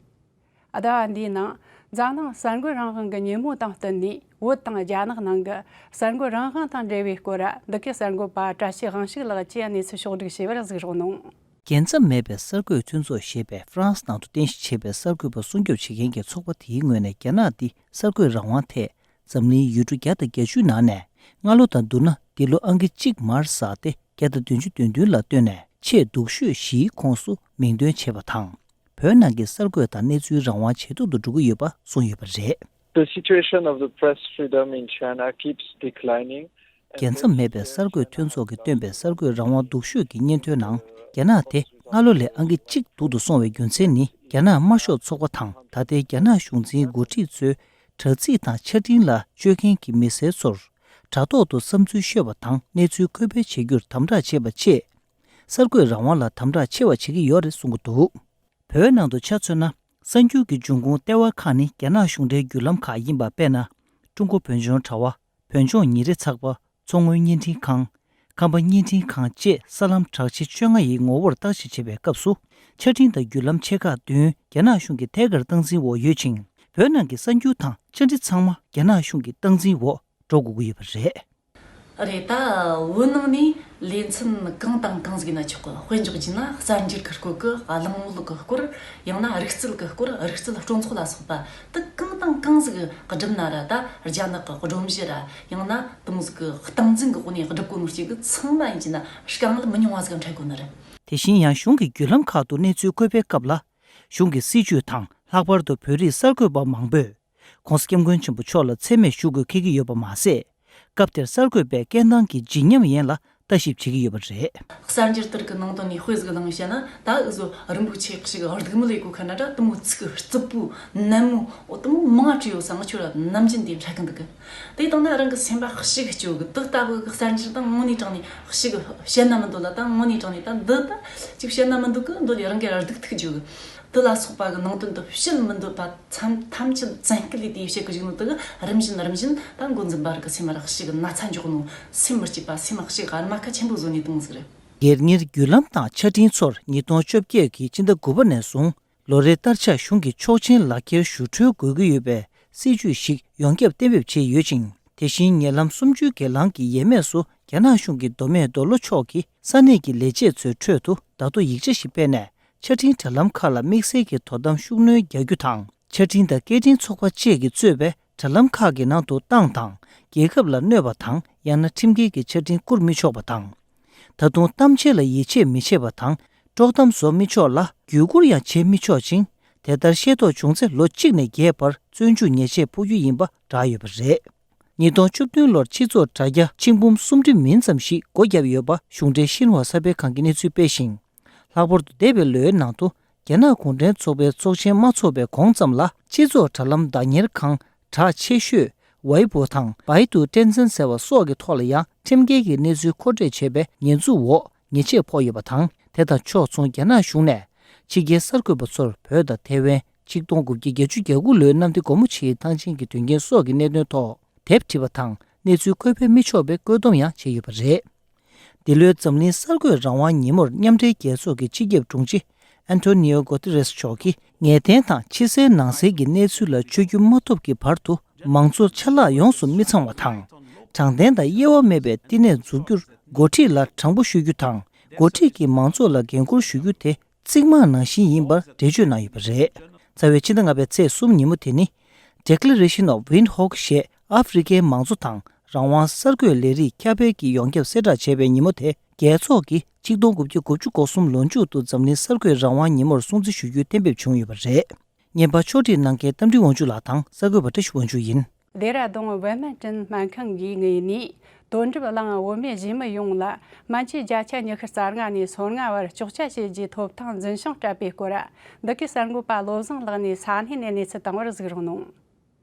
ཟླ་བ་འདིའི་ནང་འཛམ་གླིང་གསར་འགོད་རང་དབང་གི་ཉིན་མོ་དང་བསྟུན་ནས་བོད་དང་རྒྱ་ནག་ནང་གི་གསར་འགོད་རང་དབང་དང་འབྲེལ་བའི་སྐོར་འདི་གའི་གསར་འགོད་པ་བཀྲ་ཤིས་དབང་ཕྱུག་ལགས་ཀྱིས་གནས་ཚུལ་ཕྱོགས་བསྒྲིགས་བྱས་པར་གཟིགས་རོགས་གནང་། རྒྱལ་མཚམས་མེད་པའི་གསར་འགོད་མཐུན་ཚོགས་ཞེས་པའི་ཧྥ་རན་སི་ནང་དུ་རྟེན་གཞི་བྱས་པའི་གསར་འགོད་པ་སྲུང་སྐྱོབ་བྱེད་མཁན་གྱི་ཚོགས་པ་དེའི་ངོས་ནས་རྒྱ་ནག་འདི་གསར་འགོད་རང་དབང་ཐད་འཛམ་གླིང་ཡུལ་གྲུ་བརྒྱ་དང་བརྒྱད་ཅུའི་ནང་ནས་སྔ་ལོ་དང་བསྡུར་ན་འདི་ལོ་ཨང་ཀི་གཅིག་མར་ཟགས་ཏེ་བརྒྱ་དང་བདུན་ཅུ་དོན་བདུན་ལ་བཏོན་ནས་ཆེས་སྡུག་ཤོས་བཞིའི་ཁོངས་སུ་མིང་འདོན་བྱས་པ་དང་། བོད་ནང་གི་གསར་འགོད་དང་གནས་ཚུལ་རང་དབང་ཇེ་སྡུག་ཏུ་འགྲོ་གི་ཡོད་པ་གསུངས་ཡོད་པ་རེད། The situation of the press freedom in China keeps declining. རྒྱལ་མཚམས་མེད་པའི་གསར་འགོད་མཐུན་ཚོགས་ཀྱིས་བཏོན་པའི་གསར་འགོད་རང་དབང་སྡུག་ཤོས་ཀྱི་སྙན་ཐོའི་ནང་། རྒྱ་ནག་དེ་སྔ་ལོ་ལས་ཨང་ཀི་གཅིག་སྡུག་ཏུ་སོང་བའི་རྒྱུ་མཚན་ནི། རྒྱ་ནག་དམར་ཤོག་ཚོགས་པ་དང་ད་ལྟའི་རྒྱ་ནག་གཞུང་འཛིན་འགོ་ཁྲིད་ཚོའི་དྲ་ཚིགས་དང་ཆ་འཕྲིན་ལ་སྤྱོད་མཁན་གྱི་མི་སེར་ཚོར་དྲ་ཐོག་ཏུ་བསམ་ཚུལ་ཤོད་པ་དང་གནས་ཚུལ་འཁོད་སྤེལ་བྱེད་རྒྱུར་དམ་དྲག་བྱེད་པ་བཅས། གསར་འགོད་རང་དབང་ལ་དམ་དྲག་ཆེ་བ་བྱེད་ཀྱི་ཡོད་རེད་གསུང་གི་འདུག་བོད་ནང་དུ་ཆ་མཚོན་ན། གསར་འགྱུར་གྱི་འབྱུང་ཁུངས་ལྟེ་བ་ཁག་ནི་རྒྱ་ནག་གཞུང་འབྲེལ་བརྒྱུད་ལམ་ཁག་ཡིན་པ། དཔེར་ན། ཀྲུང་གོ་བོད་ལྗོངས་དྲ་བ། བོད་ལྗོངས་ཉིན་རེ་ཚགས་པར། མཚོ་སྔོན་བརྙན་འཕྲིན་ཁང་། ཁམས་པ་བརྙན་འཕྲིན་ཁང་བཅས་གསར་ལམ་གྲགས་ཆེ་བཅོ་ལྔ་ཡི་ངོ་བོར་བརྟག་དཔྱད་བྱེད་པའི་སྐབས་སུ། ཆ་འཕྲིན་དང་བརྒྱུད་ལམ་ཆེ་ཁག་བདུན་རྒྱ་ནག་གཞུང་གིས་ཐད་ཀར་སྟངས་འཛིན་འོག་ཡོད་ཅིང་། བོད་ནང་གི་གསར་འགྱུར་དང་བཅར་འདྲི་ཚང་མ་རྒྱ་ནག་གཞུང་གི་སྟངས་འཛིན་འོག་འགྲོ་དགོས་ཀྱི་ཡོད་པ་རེད། རེད། ད་བོད་ནང་ནས་ལེ་ཚན་གང་དང་གང་ཟིག་ཡིན་ན་ཆོག་གི། དཔེ་འཇོག་བྱས་ན་གསར་འགྱུར་གྱི་སྐོར་གི། གླེང་མོལ་གྱི་སྐོར། ཡང་ན་རིག་རྩལ་གྱི་སྐོར། རིག་རྩལ་སྤྲོ་ཚོགས་ལ་སོགས་པ་དེ་གང་དང་གང་ཟིག་བསྒྲུབས་ན་ར། ད་རྒྱ་ནག་གི་སྒྲོམ་གཞི་ར། ཡང་ན་དེ་མོ་ཟིག་གི་སྟངས་འཛིན་གྱི་སྒོ་ནས་བསྒྲུབ་དགོས་ནོ་གཅིག་གི་ཚང་མ་ཡིན་གྱི་ན་དཀའ་ངལ་མི་ཉུང་བ་ཟིག་འཕྲད་དགོས་ནི་རེད། དེ་བཞིན་ཡང་གཞུང་གི་བརྒྱུད་ལམ་ཁག་ཏུ་གནས་ཚུལ་འཁོད་པའི་སྐབས་ལ། གཞུང་གི་སྲིད་བྱུས་དང་ལྷག་པར་དུ་བོད་རིགས་གསར་འགོད་པ་མང་པོས་༧གོང་ས་༧སྐྱབས་མགོན་ཆེན་པོ་མཆོག་ལ་མཚན་སྨད་ཞུ་དགོས་འཁེལ་གྱི་ཡོད་པ་མ་ཟད། སྐབས་དེར་གསར་འགོད་པས་སྐད་གདངས་ཀྱི་བརྗིད་ཉམས་ཡན་ལ་ ལྟ་ཞིབ་བྱེད་ཀྱི་ཡོད་པ་རེད། གསར་འགྱུར་དེ་རིགས་ཀྱི་ནང་དོན་ནས་དཔེ་ཟིག་བླངས་བཤད་ན། ད་འུ་ཚོ་རིན་པོ་ཆེ་ཞིག་སྡུག་མི་ལས་གོ་ཁ་འདྲ་འདྲ་དེ་མོ་ཚིག་རྩུབ་པོ་ནན་མོ་འོ་དེ་མོ་མང་བྲིས་ཡོད་ས། ང་ཁྱོད་ལ་ནམ་རྒྱུན་དེ་འཕྲད་གི་འདུག་གི། དེ་དང་ན་རང་གི་སེམས་པ་ཞིག་སྐྱོ་གི། དེ་ལྟ་བུ་གི་གསར་འགྱུར་དང་དངོས་གནས་དྲང་ནས་ཞིག་བཤད་ན་མི་འདོད་ལ། ད་དངོས་གནས་དྲང་ནས་ད་འདི་ད་ཅིག་བཤད་ན་མི་འདོད་གི། འདོད་ལས་རང་གི་ར་སྡུག་ཐུག་འཇུག་གི། དེ་ལ་སོགས་པ་གི་ནང་དོན་དུ་བཤད་མི་འདོད་པ་ཐམས་ཐམས་ཅད་བཙན་སྐུལ་ལས་དེ་བཤད་གི་བཞག་ནོ་དེ་གི་རིམ་བཞིན་རིམ་བཞིན་ད་འགོ་འཛིན་པ་རིགས་སེམས་ར་ཞིག་ན་ཚ་འཇོག་ནོ། སེམས་མི་སྐྱིད་པ། སེམས་ཞིག་རྨ་ཁ་ཆེན་པོ་བཟོ་ནས་བཏང་ཟིག་རེད། སྒེར་གཉེར་བརྒྱུད་ལམ་དང་ཆ་འཕྲིན་ཚོར་ཉིས་སྟོང་བཅོ་བརྒྱད་ཀྱི་ཕྱི་ཟླ་དགུ་པ་ནས་བཟུང་ལོ་རེའི་ལྟར་ཆ་གཞུང་གི་ཆོག་མཆན་ལག་ཁྱེར་ཞུ་འཁྲོལ་དགོས་ཀྱི་ཡོད་པའི་སྲིད་ཇུས་ཤིག་ཡོངས་ཁྱབ་གཏན་འབེབས་བྱས་ཡོད་ཅིང་། དེ་བཞིན་ཉེ་ལམ་གསུམ་བཅུའི་སྒེར་ལངས་ཀྱི་ཡས་མས་སུ་རྒྱ་ནག་གཞུང་གི་མདོ་སྨད་མདོ་ལྷོ་ཕྱོགས་ཀྱི་ས་གནས་ཀྱི་ལས་བྱེད་ཚོའི་ཁྲོད་དུ་ད་དུང་ཡིག་ཆ་ཞིག་སྤེལ་ནས། ཆ་འཕྲིན་དྲ་ལམ་ཁག་ལ་དམིགས་བསལ་གྱི་དོ་དམ་ཤུགས་སྣོན་རྒྱག་རྒྱུ་དང་། ཆ་འཕྲིན་དང་སྐད་འཕྲིན་ཚོགས་པ་བཅས་ཀྱིས་གཙོས་པའི་དྲ་ལམ་ཁག་གི་ནང་དུ་ཏང་དང་རྒྱལ་ཁབ་ལ་གནོད་པ་དང་། ཡང་ན་ཁྲིམས་འགལ་གྱི་ཆ་འཕྲིན་བསྐུར་མི་ཆོག་པ་དང་། ད་དུང་གཏམ་བྱེད་ལ་ཡིད་ཆེས་མི་བྱེད་པ་དང་། དཀྲོག་གཏམ་བཟོ་མི་ཆོག་ལ་བརྒྱུད་བསྐུར་ཡང་བྱེད་མི་ཆོག་ཅིང་། དེ་ལྟར་ཤེས་རྟོགས་བྱུང་ཚེ་ལོ་གཅིག་ནས་བརྒྱད་བར་བཙོན་འཇུག་ཉེས་ཆད་ཕོག་རྒྱུ་ཡིན་པ་བསྒྲགས་ཡོད་པ་རེད། ཉིས་སྟོང་བཅུ་བདུན་ལོར་སྤྱི་ཚོགས་དྲ་རྒྱ་ཆིག་འབུམ་སུམ་ཁྲི་མིན་ཙམ་ཞིག་སྒོ་བརྒྱབ་ཡོད་པ་གཞུང་འབྲེལ་ཤིན་ཧྭ་གསར་སྤེལ་ཁང་གིས་གནས་ཚུལ་སྤེལ་ཞིང་། ལྷག་པར་དུ་འདས་པའི་ལོའི་ནང་དུ་རྒྱ་ནག་གུང་ཁྲན་ཚོགས་པའི་ཚོགས་ཆེན་མ་ཚོགས་པའི་གོང་ཙམ་ལ་སྤྱི་ཚོགས་དྲ་ལམ་བདག་གཉེར་ཁང་གྲགས་ཆེ་ཤོས་ཝའི་པོ་དང་བའི་ཏུ་ཏྲེན་ཙན་ཟེར་བ་སོགས་ཀྱི་ཐོག་ལ་ཡང་ཁྲིམས་འགལ་གྱི་གནས་ཚུལ་མཁོ་སྤྲོད་བྱས་པའི་ཉེས་འཛུགས་འོག་ཉེས་ཆད་ཕོག་ཡོད་པ་དང་། དེ་དང་ཕྱོགས་མཚུངས་རྒྱ་ནག་གཞུང་ནས་ཕྱི་རྒྱལ་གསར་འགོད་པ་ཚོར་བོད་དང་ཐའེ་ཝན་ཆིག་སྟོང་དགུ་བརྒྱ་བརྒྱད་ཅུ་གྱ་དགུ་ལོའི་གནམ་བདེ་སྒོ་མོ་ཆེའི་ཐང་ཆེན་གྱི་དོན་རྐྱེན་སོགས་ཀྱི་གནད་དོན་ཐོག་དེབ་བྲིས་པ་དང་གནས་ཚུལ་བཀོད་སྤེལ་མི་ཆོག་པའི་བཀོད་འདོམས་ཡང་བྱས་ཡོད་པ་རེད། འདི་ལོའི་འཛམ་གླིང་གསར་འགོད་རང་དབང་ཉིན་མོར་མཉམ་འབྲེལ་རྒྱལ་ཚོགས་ཀྱི་སྤྱི་ཁྱབ་དྲུང་ཆེ་ཨན་ཐོ་ནིའོ་གོ་ཏི་རེས་མཆོག་གིས་ངེས་གཏན་དང་ཕྱི་གསལ་ནང་གསལ་གྱི་གནས་ཚུལ་ལ་ཆོས་བརྒྱུད་མ་ཐོབ་ཀྱི་བར་དུ་མང་གཙོར་ཆ་ལག་ཡོངས་སུ་མི་ཚང་བ་དང་། དྲང་བདེན་དང་དབྱེ་བ་མེད་པའི་བསྟི་གནས་འཛུགས་རྒྱུར་འགོ་ཁྲིད་ལ་དྲང་པོ་ཞུ་རྒྱུ་དང་། འགོ་ཁྲིད་ཀྱིས་མང་ཚོགས་ལ་འགན་འཁུར་ཞུ་རྒྱུ་དེ། གཙིགས་མང་ནང་བཞིན་ཡིན་པར་འགྲེལ་བརྗོད་གནང་ཡོད་པ་རེད། རྩ་བའི་ཕྱི་ཟླ་ལྔ་པའི་ཚེས་གསུམ་ཉིན་མོ་དེ་ནི། Declaration of Windhoek ཞེས་ཨ་ཧྥེ་རི་ཁའི་མང་གཙོ་དང་རང་དབང་གསར་འགོད་ལས་རིགས་ཁྱབ་སྤེལ་གྱི་ཡོངས་ཁྱབ་གསལ་བསྒྲགས་བྱས་པའི་ཉིན་མོ་དེ། རྒྱལ་ཚོགས་ཀྱིས་ཆིག་སྟོང་དགུ་བརྒྱ་དགུ་བཅུ་གོ་གསུམ་ལོ་མཇུག་ཏུ་འཛམ་གླིང་གསར་འགོད་རང་དབང་ཉིན་མོར་སྲུང་བརྩི་ཞུ་རྒྱུའི་གཏན་འབེབས་བྱུང་ཡོད་པ་རེད། བརྙན་པར་ཕྱོགས་སྒྲིག་གནང་མཁན་རྟ་མགྲིན་དབང་ཕྱུག་ལགས་དང་གསར་འགོད་པ་བཀྲ་ཤིས་དབང་ཕྱུག་ཡིན། ལྡེ་ར་ལྡུན་ཝེ་མིན་ཊོན་སྨན་ཁང་གི་ངོས་ནས་དོན་གྲུབ་གླིང་བུད་མེད་གཞིས་མི་ཡོངས་ལ་སྨན་བཅོས་བརྒྱ་ཆ་ཉི་ཤུ་རྩ་ལྔ་ནས་སོ་ལྔ་བར་གཅོག་ཆ་བྱེད་རྒྱུའི་ཐོབ་ཐང་འཛིན་བྱང་སྤྲད་པའི་སྐོར། འདི་གའི་གསར་འགོད་པ་བློ་བཟང་ལགས་ནས་ས་གནས་ནས་གནས་ཚུལ་བཏང་བར་གཟིགས་རོགས་གནང་།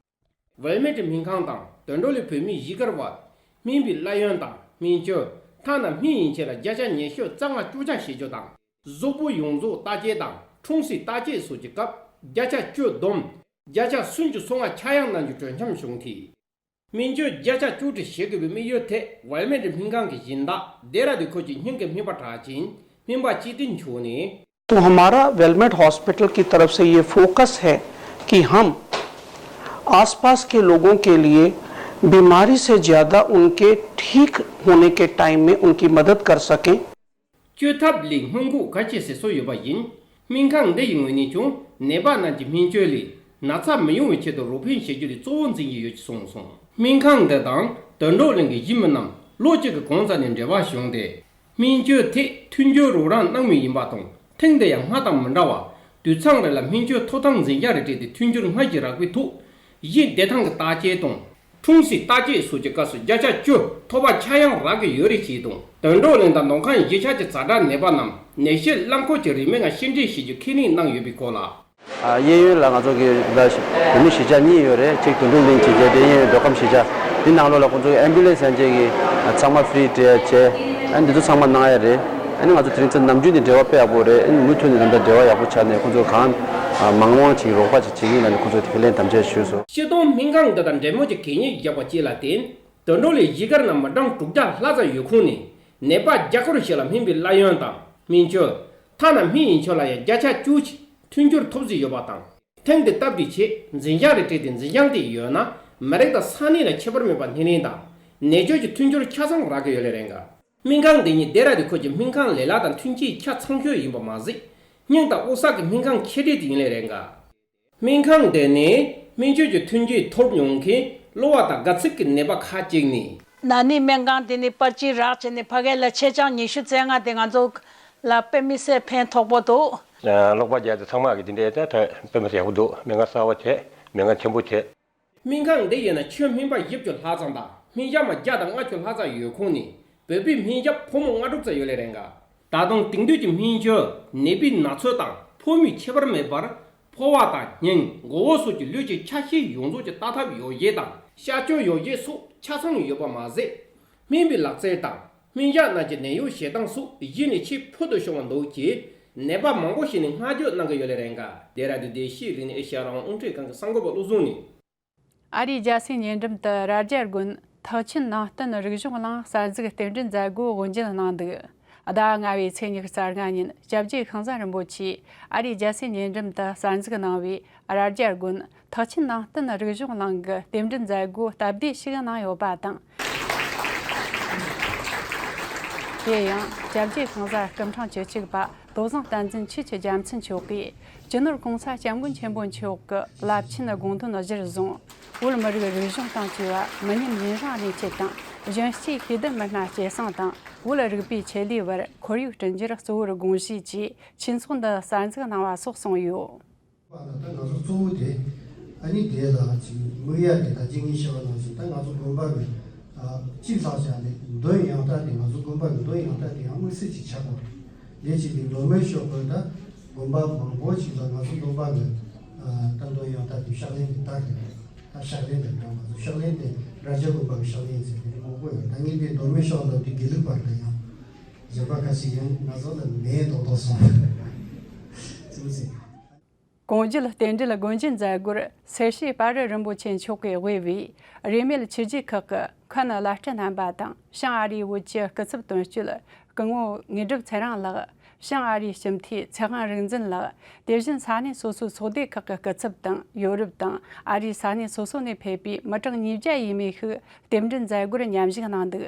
ཝེ་མིན་ཊོན་སྨན་ཁང་དང་དོན་གྲུབ་གླིང་བུད་མེད་གཞིས་སྒར་བར་སྨན་པའི་གླ་ཡོན་དང་སྨན་བཅོས། ཐ་ན་སྨན་ཡན་ཆད་ལ་བརྒྱ་ཆ་ཉི་ཤུ་རྩ་ལྔ་གཅོག་ཆ་བྱེད་རྒྱུ་དང་། གཟུགས་པོ་ཡོངས་རྫོགས་བརྟག་དཔྱད་དང་འཁྲུངས་སའི་བརྟག་དཔྱད་སོགས་ཀྱི་སྐབས་བརྒྱ་ཆ་བཅུ་བསྡོམས་བརྒྱ་ཆ་སུམ་ཅུ་སོ་ལྔ་ཆག་ཡང་གནང་རྒྱུ་གྲོས་འཆམ་བྱུང་སྟེ། སྨན་བཅོས་བརྒྱ་ཆ་བཅུ་ཁྲི་བྱེད་དགོས་པའི་དམིགས་ཡུལ་དེ་ཝེ་མིན་ཊོན་སྨན་ཁང་གི་སྦྱིན་བདག་ལྡེ་ར་ལྡུན་ཁུལ་གྱི་སྨན་གྱི་སྨན་པ་གྲགས་ཅན་སྨན་པ་ཅི་ཏིན་ཆོ་ནས། तो हमारा वेलमेट हॉस्पिटल की तरफ से ये फोकस है कि हम आसपास के लोगों के लिए बीमारी से ज़्यादा उनके ठीक होने के टाइम में उनकी मदद कर सकें। བཅོས་ཐབས་ལས་སྔོན་འགོག་གལ་ཆེ་ཟེར་སྲོལ་ཡོད་པ་ཡིན། སྨན་ཁང་འདི་ཡི་ངོས་ནས་ཀྱང་ནད་པ་རྣམས་ཀྱི་སྨན་བཅོས་ལས་ན་ཚ་མི་ཡོང་བའི་ཆེད་དུ་རོགས་ཕན་བྱེད་རྒྱུ་ལས་གཙོ་བོ་འཛིན་གྱི་ཡོད་ཅེས་གསུངས་སོང་། སྨན་ཁང་འདི་དང་དོན་གྲུབ་གླིང་གི་གཞིས་མི་རྣམས་ལོ་གཅིག་གི་གོང་ས་ནས་འབྲེལ་བ་བྱུང་སྟེ། སྨན་བཅོས་ཐད་མཐུན་འགྱུར་རོགས་རམ་གནང་མུས་ཡིན་པ་དང་། ཐེངས་འདི་ཡང་སྔ་དང་མི་འདྲ་བར་དུད་ཚང་རེ་ལ་སྨན་བཅོས་ཐོབ་ཐང་འཛིན་བྱང་རེ་སྤྲད་དེ་མཐུན་འགྱུར་སྔར་གྱི་རགས་པའི་ཐོག་གཞི་བདེ་ཐང་གི་བརྟག་དཔྱད་དང་། འཁྲུངས་སའི་བརྟག་དཔྱད་སོགས་ཀྱི་སྐབས་སུ་བརྒྱ་ཆ་བཅུ་ཐོབ་པ་ཆག་ཡང་རག་གི་ཡོད་རེད་ཅེས་དང་། དོན་གྲུབ་གླིང་དང་ནང་ཁང་གཞིས་ཆགས་ཀྱི་ཛ་དྲག་ནད་པ་རྣམས་ནད་གཞི་རླངས་འཁོར་གྱི་རིན་མེད་ངང་ཕྱིར་འཐེན་བྱེད་རྒྱུ་ཁས་ལེན་གནང་ཡོད་པའི་སྐོར་ལ། ཨ། གཡས་གཡོན་ལ་ང་ཚོ་གི་ད་བོད་མི་གཞིས་ཆགས་གཉིས་ཡོད་རེད། གཅིག་དོན་གྲུབ་གླིང་གི་བྱས་ཏེ་གཡས་གཡོན་མདོ་ཁམས་གཞིས་ཆགས། འདི་ནང་ལོགས་ལ་ཁོང་ཚོ་གི་ཨེམ་བུ་ལན་སི་ཡན་ཆད་ཀྱི་ཚང་མ་ཧྥི་རི་སྤྲད་བྱས། ཨ་ནི་འདི་ཚོ་ཚང་མ་གནང་ཡ་རེད། ཨ་ནི་ང་ཚོ་དེ་རིང་ཚོ་ནམ་རྒྱུན་ནས་འབྲེལ་བ་དཔེ་ཡག་པོ་རེད། ཨ་ནི་མུ་མཐུད་ནས་ད་ལྟ་འབྲེལ་བ་ཡག་པོ་ཆགས་ནས་ཁོང་ཚོ་གང་མང་མང་ཅིག་རོགས་པ་ཅིག་བྱེད་ཀྱི་ཡིན་ལབ་ནས་ཁོང་ཚོ་དེ་ཁས་ལེན་དམ་བཅའ་ཞུས་སོང་། སྤྱིར་བཏང་སྨན་ཁང་འདི་དང་འབྲེལ་མོལ་གྱི་གད་སྙིགས་བརྒྱབ་པ་བཅས་ལ་བརྟེན། དོན་གྲུབ་གླིང་གཞིས་སྒར་ནང་མི་གྲངས་དྲུག་བརྒྱ་ལྷག་ཙམ་ཡོད་ཁུངས་ནས་ནད་པ་བརྒྱ་སྐོར་ཞིག་ལ་སྨན་པའི་གླ་ཡོན་དང་སྨན་བཅོས། ཐ་ན་སྨན་ཡན་ཆད་ལ་ཡང་བརྒྱ་ཆ་བཅུ་ཞིག་མཐུན་འགྱུར་ཐོབ་རྩིས་ཡོད་པ་དང་། ཐེངས་འདི་སྟབས་བདེ་ཆེད་འཛིན་བྱང་རེ་སྤྲད་དེ་འཛིན་བྱང་དེ་ཡོད་ན་མི་རིགས་དང་ས་གནས་ལ་ཁྱད་པར་མེད་པར་སྣེ་ལེན་དང་ནད་བཅོས་ཀྱི་མཐུན་འགྱུར་ཆ་ཚང་རག་གི་ཡོད་ལེ་རེད་འགའ། སྨན་ཁང་འདི་ཉིད་ལྡེ་ར་ལྡུན་ཁུལ་གྱི་སྨན་ཁང་ལས་གླ་དང་མཐུན་རྐྱེན་ཆ་ཚང་ཤོས་ཡིན་པ་མ་ཟད། སྙིང་དང་དབུགས་གསོ་གི་སྨན་ཁང་ཆེ་གྲས་དེ་ཡིན་ལེ་རེད་འགའ། སྨན་ཁང་འདི་ནས་སྨན་བཅོས་ཀྱི་མཐུན་རྐྱེན་ཐོབ་མྱོང་མཁན་གློ་བ་དང་དགའ་ཚིགས་ཀྱི་ནད་པ་ཁག་ཅིག་ནས། ན་ནིང་སྨན་ཁང་དེ་ནས་པར་ཆས་རག་བྱས་ནས་ཕ་གི་ལ་ཆེད་རྐྱང་ཉི་ཤུ་རྩ་ལྔ་དེ་ང་ཚོ་ལ་དཔེ་མི་སྲིད་ཕན་ཐོགས་པོ་འདུག། ཨ། གློག་པར་རྒྱག་དེ་ཚང་མ་གི་དེ་འདྲའི་ད་ད་དཔེ་མི་སྲིད་ཡག་པོ་འདུག། སྨན་ཁང་གསར་པ་བྱས། སྨན་ཁང་ཆེན་པོ་བྱས། སྨན་ཁང་འདི་ཡིན་ན་ཆོས་སྨན་པ་བཞི་བཅུ་ལྷག་ཙམ་དང་སྨན་ཞབས་མ་བརྒྱ་དང་ལྔ་བཅུ་ལྷག་ཙམ་ཡོད་ཁུངས་ནས། བོད་པའི་སྨན་ཞབས་ཕོ་མོ་ལྔ་དྲུག་ཙམ་ཡོད་ལེ་རེད་འགའ། ད་དུང་དེང་དུས་ཀྱི་སྨན་བཅོས་ནད་པའི་ན་ཚོད་དང་ཕོ་མོའི་ཁྱད་པར་མེད་པར་ཕོ་བ་དང་སྙིང་མགོ་བོ་སོགས་ཀྱི་ལུས་ཀྱི་ཆ་ཤས་ཡོངས་རྫོགས་ཀྱི་ལྟ་ཐབས་ཡོ་བྱད་དང་གཤག་བཅོས་ཡོ་བྱད་སོགས་ཆ་ཚང་ཡོད་པ་མ་ཟད། སྨན་པའི་ལག་རྩལ་དང་སྨན་ཞབས་ནང་གི་ནད་གཡོག་བྱེད་སྟངས་སོགས་གཞི་ནས་ཆེས་ཕུལ་དུ་བྱུང་བ་འདུག་ཅེས་ནད་པ་མང་པོ་ཞིག་ནས་བསྔགས་བརྗོད་གནང་གི་ཡོད་ལེ་རེད་འགའ། ལྡེ་ར་ལྡུན་བདེ་སྐྱིད་རིག་གནས་ཨེ་ཤ་ཡ་རང་དབང་རླུང་འཕྲིན་ཁང་གི་གསར་འགོད་པ་བློ་བཟང་ནས། ཨ་རིའི་རྒྱལ་སའི་ཉེ་འགྲམ་དུ་རྭ་རྒྱ་དགོན་ཐེག་ཆེན་ནང་བསྟན་རིག་གཞུང་གླིང་གསར་འཛུགས་རྟེན་འབྲེལ་མཛད་སྒོ་དབུ་འབྱེད་གནང་འདུག་ཟླ་ལྔ་བའི་ཚེས་ཉི་ཤུ་རྩ་ལྔ་ཉིན་སྐྱབས་རྗེ་ཤིང་བཟའ་རིན་པོ་ཆེས་ཨ་རིའི་རྒྱལ་སའི་ཉེ་འགྲམ་དུ་གསར་འཛུགས་གནང་བའི་རྭ་རྒྱ་དགོན་ཐེག་ཆེན་ནང་བསྟན་རིག་གཞུང་གླིང་གི་རྟེན་འབྲེལ་མཛད་སྒོ་སྟབས་བདེ་ཞིག་གནང་ཡོད་པ་དང་། དེ་ཡང་སྐྱབས་རྗེ་ཤིང་བཟའ་སྐུ་ཕྲེང་བཅུ་གཅིག་པ་ལྟོ་བཟང་བསྟན་འཛིན་ཆོས་ཀྱི་རྒྱལ་མཚན་མཆོག་གིས་སྤྱི་ནོར་༸གོང་ས་༸སྐྱབས་མགོན་ཆེན་པོ་མཆོག་གི་རླབས་ཆེན་དགོངས་དོན་གཞིར་བཟུང་། བོད་མི་རིགས་རིག་གཞུང་དང་བཅས་པ་མི་ཉམས་ཡུན་རིང་གནས་ཚུལ་དང་གཞོན་སྐྱེས་ཤེས་ལྡན་མི་སྣ་སྐྱེད་སྲིང་དང་བོད་རིག་པའི་ཆེད་ལས་བར་ཁོར་ཡུག་བསྐྲུན་རྒྱུར་གཙོ་བོར་དགོངས་བཞེས་ཀྱིས་ཆོས་ཚོགས་འདི་གསར་འཛུགས་གནང་བ་སོགས་གསུངས་ཡོད། པ་ལ་ད་ང་ཚོ་གཙོ་བོ་དེ་ཨ་ནི་དེ་ལ་ཅིག་དམིགས་ཡ་དེ་ད་གཅིག་གཉིས་བཤད་པ་ནང་བཞིན་ད་ང་ཚོ་དགོན་པ་གི་ཨ་གཅིག་ལྷག་བྱས་ནས་མདོ་ཡང་དག་དེ་ང་ཚོ་དགོན་པ་གི་མདོ་ཡང་དག་དེ་ཡང་དམིགས་བསལ་ཅིག་ཆགས་པ་རེད། དེ་གཅིག་དེ་མདོ་སྨད་ཤོག་གི་ད་དགོན་པ་མང་པོ་ཅིག་ལ་ང་ཚོ་དགོན་པ་གི་ཨ་ད་མདོ་ཡང་དག་དེ་ཕྱག་ལེན་དེ་དར་གི་རེད། ད་ཕྱག་ལེན་དེ་ད་ང་ཚོ་ཕྱག་ལེན་དེ་རྭ་རྒྱ་དགོན་པ་གི་ཕྱག་ལེན་ཟེར་དེ་མང་པོ་ཡོད། ད་ངས་དེ་མདོ་སྨད་ཤོག་ལ་དེ་དགེ་ལུགས་པ་གི་ཡང་གཞན་པ་ཁ་ཤས་ཡང་ང་ཚོ་ལ་མེད་མདོག་མདོག་སོང་ཟེར་ཟེར། གོང་བརྗོད་རྟེན་འབྲེལ་སྒོ་འབྱེད་མཛད་སྒོར་སེར་བྱེས་དཔའ་རི་རིན་པོ་ཆེ་མཆོག་གིས་དབུས་པའི་རིས་མེད་ཆོས་བརྒྱུད་ཁག་གི་མཁན་བླ་སྤྲུལ་རྣམ་པ་དང་བྱང་ཨ་རིའི་བོད་ཀྱི་སྐུ་ཚབ་དོན་གཅོད་སྐུ་ངོ་དངོས་གྲུབ་ཚེ་རིང་ལགས། བྱང་ཨ་རིའི་སྤྱི་འཐུས་ཚེ་དབང་རིག་འཛིན་ལགས། དེ་བཞིན་ས་གནས་སོ་སོའི་ཚོགས་སྡེ་ཁག་གི་སྐུ་ཚབ་དང་ཡོ་རོབ་དང་ཨ་རིའི་ས་གནས་སོ་སོ་ནས་ཕེབས་པའི་མི་གྲངས་ཉིས་བརྒྱ་ཡས་མས་ཤིག་རྟེན་འབྲེལ་མཛད་སྒོར་མཉམ་ཞུགས་གནང་འདུག་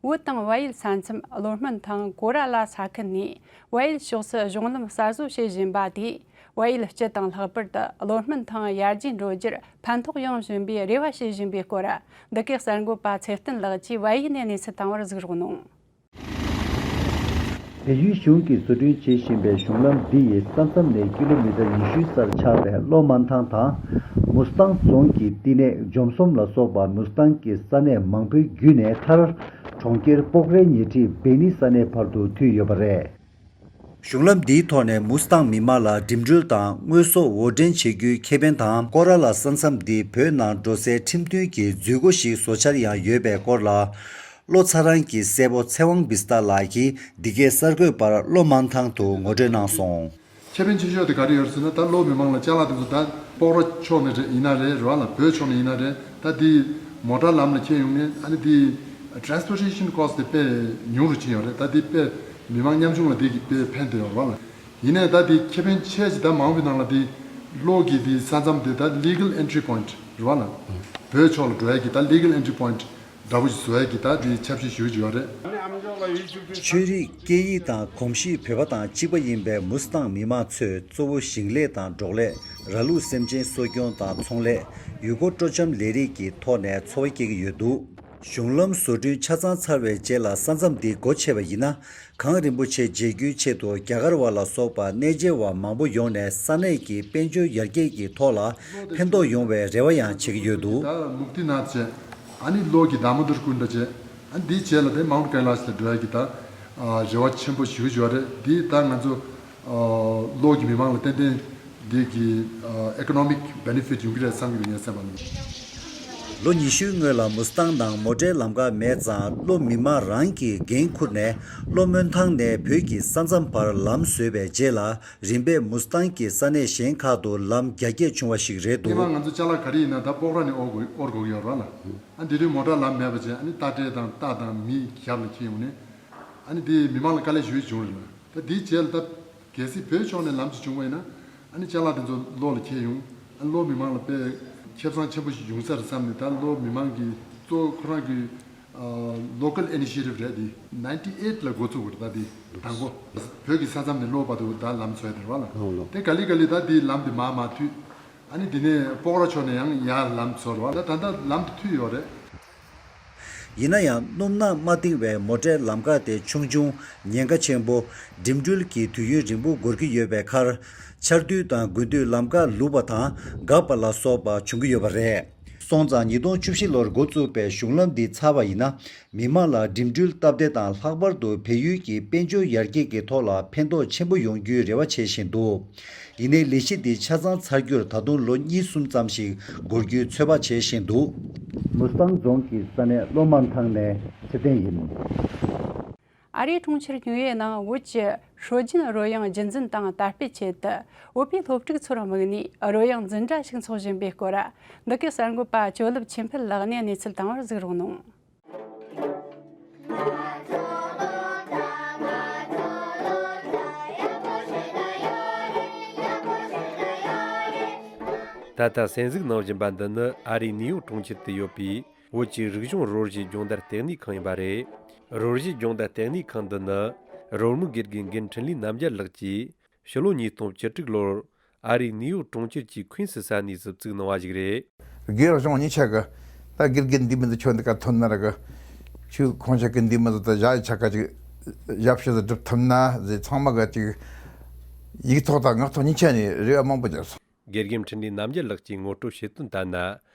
བོད་དང་བལ་ཡུལ་ས་མཚམས་གློ་སྨོན་ཐང་ཀོ་ར་ལ་ས་ཁུལ་ནས་བལ་ཡུལ་ཕྱོགས་སུ་གཞུང་ལམ་གསར་བཟོ་བྱེད་བཞིན་པ་དེས་བལ་ཡུལ་སྤྱི་དང་ལྷག་པར་དུ་གློ་སྨོན་ཐང་ཡར་རྒྱས་འགྲོ་རྒྱུར་ཕན་ཐོགས་ཡོང་བཞིན་པའི་རེ་བ་བྱེད་བཞིན་པའི་སྐོར། འདི་གའི་གསར་འགོད་པ་ཚེ་བརྟན་ལགས་ཀྱིས་བལ་ཡུལ་ནས་གནས་ཚུལ་བཏང་བར་གཟིགས་རོགས་གནང་། བལ་ཡུལ་གཞུང་གིས་བཟོ་སྐྲུན་བྱེད་བཞིན་པའི་གཞུང་ལམ་འདི་ཡིས་ས་མཚམས་ནས་ཀི་ལོ་མི་ཊར་ཉི་ཤུའི་སར་ཆགས་པའི་གློ་སྨོན་ཐང་དང་། མུ་སི་ཐང་རྫོང་གི་བསྟི་གནས་ཇོམ་སོམ་ལ་སོགས་པ་མུ་སི་ཐང་གི་ས་གནས་མང་པོའི་བརྒྱུད་ནས་མཐར། གྲོང་ཁྱེར་སྤོག་རའི་ཉེ་འཁྲིས་བེ་ནི་ས་གནས་བར་དུ་མཐུད་ཡོད་པ་རེད། གཞུང་ལམ་འདིའི་ཐོག་ནས་མུ་སི་ཐང་མི་མང་ལ་འགྲིམ་འགྲུལ་དང་དངོས་ཟོག་དབོར་འདྲེན་བྱེད་རྒྱུའི་ཁེ་ཕན་དང་། ཀོ་ར་ལ་ས་མཚམས་འདི་བོད་ནང་འགྲོ་སའི་ཁྲིམས་མཐུན་གྱི་འཛུལ་སྒོ་ཞིག་བཟོ་འཆར་ཡང་ཡོད་པའི་སྐོར་ལ། ལྷོ་ཚ་རང་གི་སྲས་པོ་ཚེ་དབང་བི་སྟ་ལགས་ཀྱིས་འདི་གའི་གསར་འགོད་པར་གློ་སྨོན་ཐང་དུ་ངོ་སྤྲོད་གནང་སོང་། ཁེ་ཕན་ཆེ་ཤོས་དེ་ག་རེ་ཡོད་ཟེར་ན། ད་ལྷོ་མི་མང་ལ་ཅ་ལག་དེ་ཚོ་ད་སྤོག་ར་ཕྱོགས་ནས་རེད་ཡིན་ན་རེད། རེད་བ་ལ་བོད་ཕྱོགས་ནས་ཡིན་ན་རེད། ད་དེ་མོ་ཊ་ལམ་ལ་འཁྱེར་ཡོང་ནས་ཨ་ནི་དེ་transportation cost་དེ་དཔེ་ཉུང་རུ་ཕྱིན་ཡོད་རེད། ད་དེ་དཔེ་མི་མང་ཉམ་ཆུང་ལ་དེ་གི་དཔེ་ཕན་ཐོགས་ཡོད་རེད་བ་ལ། ཡིན་ནའི་ད་དེ་ཁེ་ཕན་ཆེ་ཆེ་ད་མང་པོའི་ནང་ལ་དེ་ལྷོ་གི་དེ་ས་མཚམས་དེ་ད་legal entry point་རེད་བ་ལ། བོད་ཕྱོགས་ལ་འགྲོ་ཡ་གི་ད་legal entry point་འདྲ་པོ་ཞིག་བཟོ་ཡ་གི་ད་དེ་ཆབ་སྲིད་ཞུ་རྒྱུ་ཡོད་རེད། ཆོས་རིག་སྐད་ཡིག་དང་གོམས་གཤིས་བོད་པ་དང་གཅིག་པ་ཡིན་པའི་མུ་སི་ཐང་མི་མང་ཚོས་གཙོ་བོ་ཞིང་ལས་དང་འབྲོག་ལས། ར་ལུག་སེམས་ཅན་གསོ་སྐྱོང་དང་ཚོང་ལས། ཡུལ་སྐོར་སྤྲོ་འཆམ་ལས་རིགས་ཀྱི་ཐོག་ནས་འཚོ་བ་སྐྱེལ་གྱི་ཡོད་འདུག་གཞུང་ལམ་བཟོ་སྐྲུན་ཆ་ཚང་ཚར་བའི་རྗེས་ལ་ས་མཚམས་འདི་སྒོ་ཕྱེ་བ་ཡིན་ན། གངས་རིན་པོ་ཆེ་མཇལ་རྒྱུའི་ཆེད་དུ་རྒྱ་གར་བ་ལ་སོགས་པ་གནས་མཇལ་བ་མང་པོ་ཡོང་ནས་ས་གནས་ཀྱི་དཔལ་འབྱོར་ཡར་རྒྱས་ཀྱི་ཐོག་ལ་ཕན་ཐོགས་ཡོང་བའི་རེ་བ་ཡང་བྱེད་ཀྱི་ཡོད་འདུག་ད་མུག་ཏི་ནཱཐ་བྱས། ཨ་ནི་ལྷོ་གི་དཱ་མོ་དར་ཀུན་ཌ་བྱས། ཨ་ནི་འདིའི་རྗེས་ལ་དེ་མའུན་ཊ་ཀའི་ལཱཤ་ལ་འགྲོ་ཡ་གི་ད་ཨ་རེ་བ་ཆེན་པོ་ཞུ་ཞུ་བ་རེད། འདི་ད་ང་ཚོ་ཨ་ལྷོ་གི་མི་མང་ལ་ཏན་ཏན་འདི་གི་ཨ་economic benefit་ཡོང་གི་རེད་བསམ་གི་འདུག་ངའི་སེམས་པ་ནང་། ལོ་ཉི་ཤུའི་སྔོན་ལ་མུ་སི་ཐང་ནང་མོ་ཊའི་ལམ་ཁ་མེད་ཙང་ལྷོ་མི་མང་རང་གིས་འགན་འཁུར་ནས་ལྷོ་མོན་ཐང་ནས་བོད་ཀྱི་ས་མཚམས་བར་ལམ་བཟོས་པའི་རྗེས་ལ། རིམ་པས་མུ་སི་ཐང་གི་ས་གནས་གཞན་ཁག་ཏུ་ལམ་རྒྱ་སྐྱེད་བྱུང་བ་ཞིག་རེད་འདུག་སྔོན་མ་ང་ཚོ་ཅ་ལག་ག་རེ་ཡིན་ན་ད་སྤོག་ར་ནས་དབོར་དགོས་དབོར་དགོས་ཀྱི་ཡོད་རེད་བ་ལ། ཨ་འདི་དུས་མོ་ཊ་ལམ་མེད་པ་བྱས། ཨ་ནི་རྟ་དྲེལ་དང་རྟ་དང་མི་ཞབས་ལ་འཁྱེར་ཡོང་ནས། ཨ་ནི་འདི་མི་མང་ལ་དཀའ་ལས་ཞེ་པོ་བྱུང་རེད་ལ། ད་འདིའི་རྗེས་ལ་ད་གལ་སྲིད་བོད་ཕྱོགས་ནས་ལམ་ཞིག་བྱུང་བ་ཡིན་ན། ཨ་ནི་ཅ་ལག་དེ་ཚོ་ལྷོ་ལ་འཁྱེར་ཡོང་། ཨ་ནི་ལྷོ་མི་མང་ལ་དཔེ་ཁེ་བཟང་ཆེན་པོ་ཞིག་ཡོང་ས་རེད་བསམ་ནས། ད་ལྷོ་མི་མང་གིས་གཙོ་བོ་ཁོ་རང་གི་ཨ་local initiative་རེད། འདི་ninety eight་ལ་འགོ་བཙུགས་པ་རེད། ད་འདི་དང་པོ་བོད་ཀྱི་ས་མཚམས་ནས་ལྷོ་བར་དུ་ད་ལམ་བཟོས་དེ་རེད་བ་ལ། ལྷོ་ལྷོ། དེ་ག་ལེ་ག་ལེ་ད་འདི་ལམ་འདི་མར་མར་མཐུད། ཨ་ནི་འདི་ནས་སྤོག་ར་ཕྱོགས་ནས་ཡང་ཡར་ལམ་བཟོས་རེད་བ་ལ། ད་ད་ལམ་འདི་མཐུད་ཡོད་རེད། ཡིན་ན་ཡང་སྣུམ་ནག་མ་བཏིང་བའི་མོ་ཊའི་ལམ་ཁ་དེ་ཆུང་ཆུང་། ཉེན་ཁ་ཆེན་པོ། འགྲིམ་འགྲུལ་གྱི་དུས་ཡུན་རིང་པོ་འགོར་གྱི་ཡོད་པའི་ཁར། ཆར་དུས་དང་དགུན་དུས་ལམ་ཁ་ལུག་པ་དང་འགག་པ་ལ་སོགས་པ་བྱུང་གི་ཡོད་པ་རེད། སོང་ཙང་ཉིས་སྟོང་བཅུ་བཞི་ལོར་འགོ་བཙུགས་པའི་གཞུང་ལམ་འདི་ཚར་བ་ཡིན་ན། མི་མང་ལ་འགྲིམ་འགྲུལ་སྟབས་བདེ་དང་། ལྷག་པར་དུ་བལ་ཡུལ་གྱི་དཔལ་འབྱོར་ཡར་རྒྱས་ཀྱི་ཐོག་ལ་ཕན་ཐོགས་ཆེན་པོ་ཡོང་རྒྱུའི་རེ་བ་བྱེད་བཞིན་འདུག་ཡིན་ནའི་ལས་གཞི་འདི་ཆ་ཚང་ཚར་རྒྱུར་ད་དུང་ལོ་གཉིས་གསུམ་ཙམ་ཞིག་འགོར་རྒྱུའི་ཚོད་དཔག་བྱེད་བཞིན་འདུག་མུ་སི་ཐང་རྫོང་གི་ས་གནས་གློ་མ་ཐང་ནས་ཚེ་བརྟན་ཡིན། ཨ་རིའི་གྲོང་ཁྱེར་ཉུའུ་ཡོག་ནང་བོད་ཀྱི་སྲོལ་རྒྱུན་རོལ་དབྱངས་རྒྱུན་འཛིན་དང་དར་སྤེལ་ཆེད་དུ། བོད་པའི་སློབ་ཕྲུག་ཚོར་དམིགས་ནས་རོལ་དབྱངས་འཛིན་གྲྭ་ཞིག་འཚོགས་བཞིན་པའི་སྐོར། འདི་གའི་གསར་འགོད་པ་ཇོ་ལེབ་ཆོས་འཕེལ་ལགས་ནས་གནས་ཚུལ་བཏང་བར་གཟིགས་རོགས་གནང་། ད་ལྟ་གསན་གཟིགས་གནང་བཞིན་པ་འདི་ནི་ཨ་རིའི་ནིའུ་ཡོག་གྲོང་ཁྱེར་དུ་ཡོད་པའི་བོད་ཀྱི་རིག་གཞུང་རོལ་རྩེད་སྦྱོང་བརྡར་ལྟེ་གནས་ཁང་ཡིན་པ་རེད། རོལ་རྩེད་སྦྱོང་བརྡར་ལྟེ་གནས་ཁང་འདི་ནི་རོལ་མོའི་དགེ་རྒན་རྒན་འཕྲིན་ལས་རྣམ་རྒྱལ་ལགས་ཀྱིས་ཕྱི་ལོ་ཉིས་སྟོང་བཅུ་དྲུག་ལོར་ཨ་རིའི་ནིའུ་ཡོག་གྲོང་ཁྱེར་གྱི་ཁུན་སི་ས་གནས་སུ་བཙུགས་གནང་བ་ཞིག་རེད། དགེ་སྦྱོང་གཉིས་ཆ་གི་ད་དགེ་རྒན་འདི་མི་འདི་ཁྱོད་འདི་ག་ཐོན་ན་ར་གི་ཁྱོད་ཁོང་ཆ་གི་འདི་མི་འདི་ད་ཞག་ཆ་ག་ཅིག་ཞབས་ཕྱི་དུ་སྒྲུབ་ཐུབ་ན་ཟེར། ཚང་མ་ག་ཅིག་ཡིག་ཐོག་དང་ངག་ཐོག་གཉིས་ཆ་ནས་རེ་བ་མང་པོ་བརྒྱབ་སོང་། དགེ་རྒན་འཕྲིན་ལས་རྣམ་རྒྱལ་ལགས་ཀྱིས་ངོ་སྤྲོད་བྱེད་དོན་ལྟར་ན།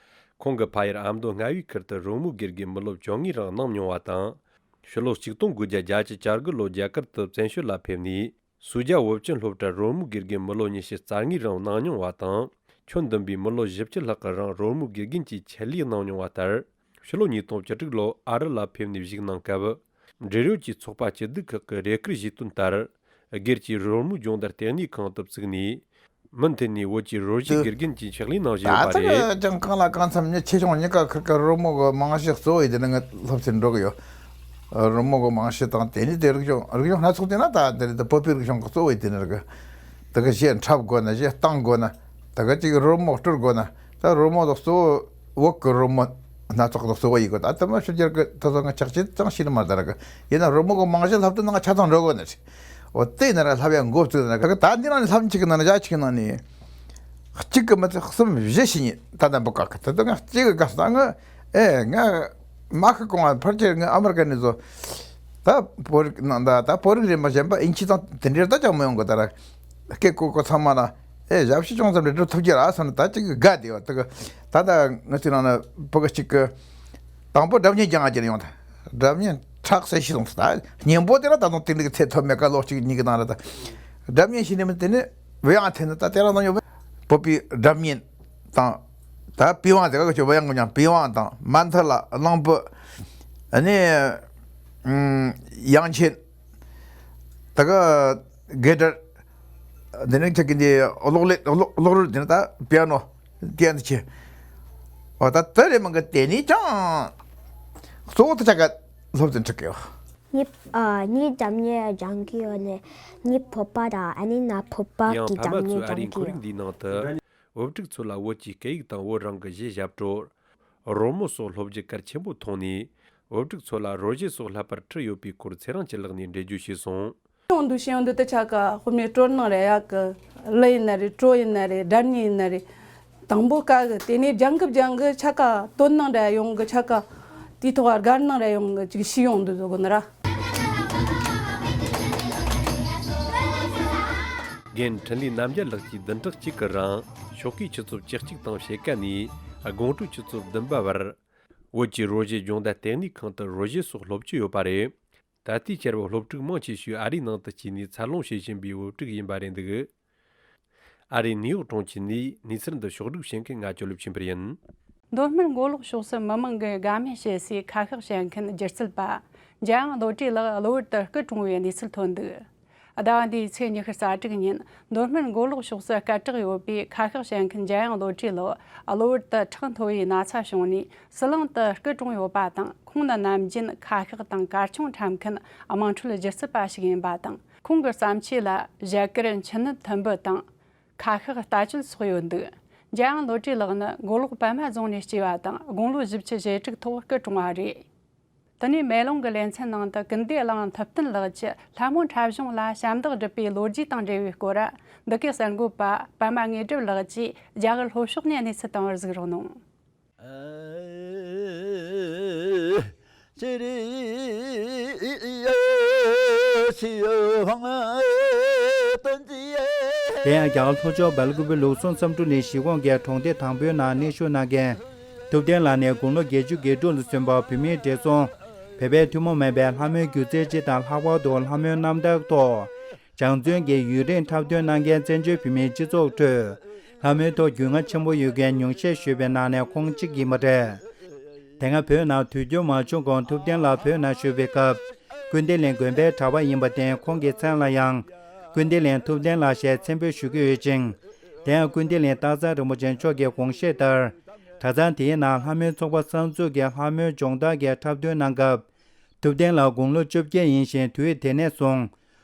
ཁོང་གི་ཕ་ཡུལ་ཨ་མདོ་རྔ་བའི་ཁུལ་དུ་རོལ་མོའི་དགེ་རྒན་མི་ལོ་བཅོ་ལྔའི་རིང་གནང་མྱོང་བ་དང་། ཕྱི་ལོ་ཆིག་སྟོང་དགུ་བརྒྱ་བརྒྱད་ཅུ་གྱ་དགུ་ལོར་རྒྱ་གར་དུ་བཙན་བྱོལ་ལ་ཕེབས་ནས། སུ་ཇཱ་བོད་ཁྱིམ་སློབ་གྲྭར་རོལ་མོའི་དགེ་རྒན་མི་ལོ་ཉི་ཤུ་རྩ་ལྔའི་རིང་གནང་མྱོང་བ་དང་། ཁྱོན་བསྡོམས་པའི་མི་ལོ་བཞི་བཅུ་ལྷག་གི་རིང་རོལ་མོའི་དགེ་རྒན་གྱི་ཆེད་ལས་གནང་མྱོང་བ་ལྟར། ཕྱི་ལོ་ཉིས་སྟོང་བཅུ་དྲུག་ལོར་ཨ་རི་ལ་ཕེབས་ནས་བཞུགས་གནང་སྐབས། འབྲེལ་ཡོད་ཀྱི་ཚོགས་པ་སྤྱི་བསྡུ་ཁག་གི་རེ་སྐུལ་ཞུས་དོན་ལྟར། སྒེར་གྱི་རོལ་མོའི་སྦྱོང་བརྡར་ལྟེ་གནས་ཁང་དུ་བཙུགས་ནས། མུ་མཐུད་ནས་བོད་ཀྱི་རོལ་རྩེད་དགེ་རྒན་གྱི་ཕྱག་ལས་གནང་བཞིན་ཡོད་པ་རེད། ད་ལྟ་ཀྱང་གང་ལ་གང་འཚམ་ཉི་ཆེ་ཆུང་གཉིས་ཀ་ཁུར་ཀ་རོལ་མོ་གི་རྨང་གཞི་གཙོ་བོ་ཡིན་དེ་ནི་ངས་སློབ་ཚན་འགྲོ་གི་ཡོད། རོལ་མོ་གི་རྨང་གཞི་དང་དེ་ནི་དེ་རིག་གཞུང་རིག་གཞུང་སྣ་ཚོགས་དེ་ན་ད་དེ་རེད། ད་བོད་པའི་རིག་གཞུང་གི་གཙོ་བོ་ཡིན་དེ་ནི་རེད། དེ་ག་གཞས་འཁྲབ་དགོས་ན་གཞས་བཏང་དགོས་ན། དེ་ག་ཅིག་རོལ་མོ་དཀྲོལ་དགོས་ན། ད་རོལ་མོ་དང་གཙོ་བོ་བོད་ཀྱི་རོལ་མོ་སྣ་ཚོགས་དང་གཙོ་བོ་ཡིན་དགོས། ད་དེ་མ་ཕྱི་རྒྱལ་གྱི་དེ་ཚོ་ང་ཆགས་ཅིག་ཙང་ཤེས་ནི་མ་རེད་ད་ར་གི། ཡིན་ན་རོལ་མོ་གི་རྨང་གཞི་ལྷབ་དུས་ན་ང་ཆ་ཚང་འགྲོ་དགོས་ནི་རེད། འོ་དེ་ཡིན་ན་ར་ལྷབ་ཡ་འགོ་བཙུགས་ན་ར་གི། ད་འདི་ནང་ནས་ལྷབ་གཅིག་གི་ནང་ནས་བརྒྱ་ཆིག་གི་ནང་ནས་གཅིག་གི་མི་ཚེ་གསུམ་བཞི་ཞིག་ཉིད་ད་ལྟ་འབུ་བཀག་གི། ད་ལྟ་ང་གཅིག་གི་དགའ་སོང་། ད་ང་ཨེ་ང་མ་ཁི་གོང་བ་ཕལ་ཆེར་ང་ཨ་མི་རི་ཀ་ནས་བཟོ། ད་བོད་རིགས་ནང་ད་ད་བོད་རིགས་རིམ་པ་གཞན་པ་ཨིན་ཇི་དང་དེ་འདྲའི་ད་ཅང་མི་ཡོང་གི། ད་ར་སྐད་གོ་གོ་ཚང་མ་ལ་ཨེ་ཞབས་ཕྱི་ཅུང་ཙམ་རེ་སྒྲུབ་ཐུབ་ཀྱི་ར་སོང་ན་ད་ཅིག་གི་དགའ་བདེ་བ་དེ་གི། ད་ད་ང་ཚོའི་ནང་ན་བུ་ག་གཅིག་གི་དང་པོ་སྒྲ་སྙན་སྦྱང་ཡ་ཡོང་། ད་སྒྲ་སྙན་ཁྲག་སེ་ཤི་སོང་ད། སྙན་པོ་དེ་ལ་ད་དུང་དེ་འདྲ་གི་ཚད་ཐོབ་མེད་ཀ། ལོ་གཅིག་གཉིས་ཀྱི་ནང་ལ་ད་སྒྲ་སྙན་ཤི་ནས་མི་དེ་ནི་བུ་ཡང་འཐེན་ད་དེ་རང་ནང་ཡོད་པ། བོད་པའི་སྒྲ་སྙན་དང་། ད་པི་ཝང་དེ་ག་ཅིག་བུ་ཡང་གི་ཉང་པི་ཝང་དང་མན་ཐ་ལ་གླང་པོ། ཨ་ནི་ཨུམ་དབྱངས་ཅན། ད་ག་དགེ་སྦྲུལ། འདི་ནི་ཁྱེད་ཀྱི་འདི་གློག་ཀླད་གློག་གློག་རོལ་འདི་ནི་ད་པི་ཡ་ནོ་ཏི་ཡ་འདི་ཆེ། འོ་ད་དེ་རེད་མ་གི་དེ་ནི་ཅང་གཙོ་བོ་དེ་ཆ་ག་སློབ་ཚན་ཁྲིད་ཀྱི་ཡོད། ངའི་ཨ་ངའི་སྒྲ་སྙན་སྦྱང་གི་ཡོད་ནས་ངའི་བོད་པ་དང་ཨ་ནི་ན་བོད་པ་ཡང་གི་ཕ་མ་སྒྲ་སྙན་ཚོས་ཨ་རིའི་སྦྱང་གི་ཁོར་ཡུག་ཡོད། འདིའི་ནང་དུ་བུ་ཕྲུག་ཚོ་ལ་བོད་ཀྱི་སྐད་ཡིག་དང་བོད་རང་གི་གཞས་ཞབས་བྲོ། རོལ་མོ་སོགས་སློབ་རྒྱུ་གལ་ཆེན་པོ་མཐོང་ནས། བུ་ཕྲུག་ཚོ་ལ་རོལ་རྩེད་སོགས་བསླབ་པར་ཁྲིད་ཡོད་པའི་སྐོར་ཚེ་རིང་སྐྱིད་ལགས་ནས་འགྲེལ་བརྗོད་བྱས་སོང་། ཡོང་དུས་ཤེས་ཡོང་དུས་དེ་ཆ་ག་དཔེ་མེད་དཀྲོལ་གནང་རེད་ཡ་གི། གླུ་ཡིན་ན་རེད། བྲོ་ཡིན་ན་རེད། སྒྲ་སྙན་ཡིན་ན་རེད། དང་པོ་དཀའ་གི། དེ་ནས་སྦྱང་གི་སྦྱང་གི་ཆ་ག་དོ་སྣང་རེ་ཡོང་གི། ཆ་ག་དེའི་ཐོག་ག་དགའ་སྣང་རེ་ཡོང་གི། ཅིག་ཤེས་ཡོང་དུས་བཟོ་གི་ནི་ར། རྒན་འཕྲིན་ལས་རྣམ་རྒྱལ་ལགས་ཀྱིས་བདུན་ཕྲག་གཅིག་གི་རིང་ཞོགས་ཀའི་ཆུ་ཚོད་བཅུ་གཅིག་དང་ཕྱེད་ཀ་ནས་དགོང་དྲོའི་ཆུ་ཚོད་བདུན་པ་བར། བོད་ཀྱི་རོལ་རྩེད་སྦྱོང་བརྡར་ལྟེ་གནས་ཁང་དུ་རོལ་རྩེད་སོགས་སློབ་ཀྱི་ཡོད་པ་རེད། ད་ལྟའི་ཆར་བོད་སློབ་ཕྲུག་མང་ཆེ་ཤོས་ཨ་རིའི་ནང་དུ་སྐྱེས་ནས་འཚར་ལོངས་བྱེད་བཞིན་པའི་བོད་ཕྲུག་ཡིན་པ་རེད་འདུག་ཨ་རིའི་ནིའུ་ཡོག་གྲོང་ཁྱེར་ནས་གནས་ཚུལ་འདི་ཕྱོགས་བསྒྲིགས་བྱེད་མཁན་ང་ཅོ་ལེབ་ཆོས་འཕེལ་ཡིན། མདོ་སྨད་མགོ་ལོག་ཕྱོགས་སུ་མི་མང་གིས་དགའ་མོས་བྱེད་སའི་ཁ་ཤགས་བྱེད་མཁན་སྒྱུ་རྩལ་པ་འཇམ་དབྱངས་བློ་གྲོས་ལགས་གློ་བུར་དུ་སྐུ་གྲོངས་པའི་གནས་ཚུལ་ཐོན་འདུག་ཟླ་བ་འདིའི་ཚེས་ཉི་ཤུ་རྩ་དྲུག་ཉིན་མདོ་སྨད་མགོ་ལོག་ཕྱོགས་སུ་སྐད་གྲགས་ཡོད་པའི་ཁ་ཤགས་བྱེད་མཁན་འཇམ་དབྱངས་བློ་གྲོས་ལགས་གློ་བུར་དུ་ཁྲག་འཐུང་བའི་ན་ཚ་བྱུང་ནས་ཟི་ལིང་དུ་སྐུ་གྲོངས་ཡོད་པ་དང་། ཁོང་ནི་ནམ་རྒྱུན་ཁ་ཤགས་དང་གར་ཆུང་འཁྲབ་མཁན་དམངས་ཁྲོད་སྒྱུ་རྩལ་པ་ཞིག་ཡིན་པ་དང་། ཁོང་གི་བརྩམས་ཆོས་ལ་ཞྭ་གར་མཆུ་སྣབས་ཐུམ་བུ་དང་། ཁ་ཤགས་རྟ་དཔྱོད་སོགས་ཡོད་འདུག་འཇམ་དབྱངས་བློ་གྲོས་ལགས་ནི་མགོ་ལོག་པད་མ་རྫོང་ནས་སྐྱེས་པ་དང་། དགུང་ལོ་བཞི་བཅུ་ཞེ་དྲུག་ཐོག་སྐུ་གྲོངས་པ་རེད། དེ་ནས་མེ་ལོང་གི་ལེ་ཚན་ནང་དུ་སྐུ་ཟླའི་གླིང་ཐུབ་བསྟན་ལགས་ཀྱིས་ལྷ་མོ་འཁྲབ་གཞུང་ལ་ཞབས་འདེགས་བསྒྲུབས་པའི་ལོ་རྒྱུས་དང་འབྲེལ་བའི་སྐོར། འདི་གའི་གསར་འགོད་པ་པད་མ་དངོས་གྲུབ་ལགས་ཀྱིས་རྒྱ་གར་ལྷོ་ཕྱོགས་ནས་གནས་ཚུལ་བཏང་བར་གཟིགས་རོགས་གནང་། དེ་ཡང་རྒྱ་གར་ལྷོ་ཕྱོགས་སྦེལ་ཀོབ་ལུགས་ཟུང་བསམ་གྲུབ་ནས་གཞིས་ཁོངས་ཀྱི་གྲོང་སྡེ་དང་པོའི་ནང་གནས་བཞུགས་གནང་མཁན། ཐུབ་བསྟན་ལགས་ནས་དགུང་ལོ་བརྒྱད་ཅུ་གྱ་དྲུག་ལ་སོན་པ་བོད་མིའི་བགྲེས་སོང་། བོད་པའི་ཐུན་མོང་མ་ཡིན་པའི་ལྷ་མོའི་སྒྱུ་རྩལ་སྤྱི་དང་ལྷག་པར་དུ་ལྷ་མོའི་རྣམ་ཐར་ཐོག་སྦྱང་བརྩོན་གྱིས་ཡུན་རིང་འཁྲབ་སྟོན་གནང་མཁན་བཙན་བྱོལ་བོད་མིའི་སྤྱི་ཚོགས་ཁྲོད་ལྷ་མོའི་ཐོག་རྒྱུས་མངའ་ཆེན་པོ་ཡོད་མཁན་ཉུང་ཤས་ཤིག་ཡོད་པའི་ནང་ནས་ཁོང་གཅིག་ཡིན་པ་རེད། དེ་སྔ་བོད་ནང་དུས་འགྱུར་མ་བྱུང་གོང་ཐུབ་བསྟན་ལགས་བོད་ནང་བཞུགས་པའི་སྐབས། ཀུན་བདེ་གླིང་དགོན་པའི་གྲྭ་པ་ཡིན་པར་བརྟེན་ཁོང་གི་མཚན་ལ་ཡང་ཀུན་བདེ་གླིང་ཐུབ་བསྟན་ལགས་ཞེས་མཚན་འབོད་ཞུ་གི་ཡོད་ཅིང་། དེ་ཡང་ཀུན་བདེ་གླིང་སྟག་ཚང་རིན་པོ་ཆེ་མཆོག་གི་དགོངས་བཞེད་ལྟར། གྲྭ་ཚང་དེའི་ནང་ལྷ་མོའི་ཚོགས་པ་གསར་འཛུགས་ཀྱིས་ལྷ་མོའི་སྦྱོང་བརྡར་གྱི་འཁྲབ་སྟོན་གནང་སྐབས། ཐུབ་བསྟན་ལགས་དགུང་ལོ་བཅོ་བརྒྱད་ཡིན་ཞིང་དུས་དེ་ནས་བཟུང་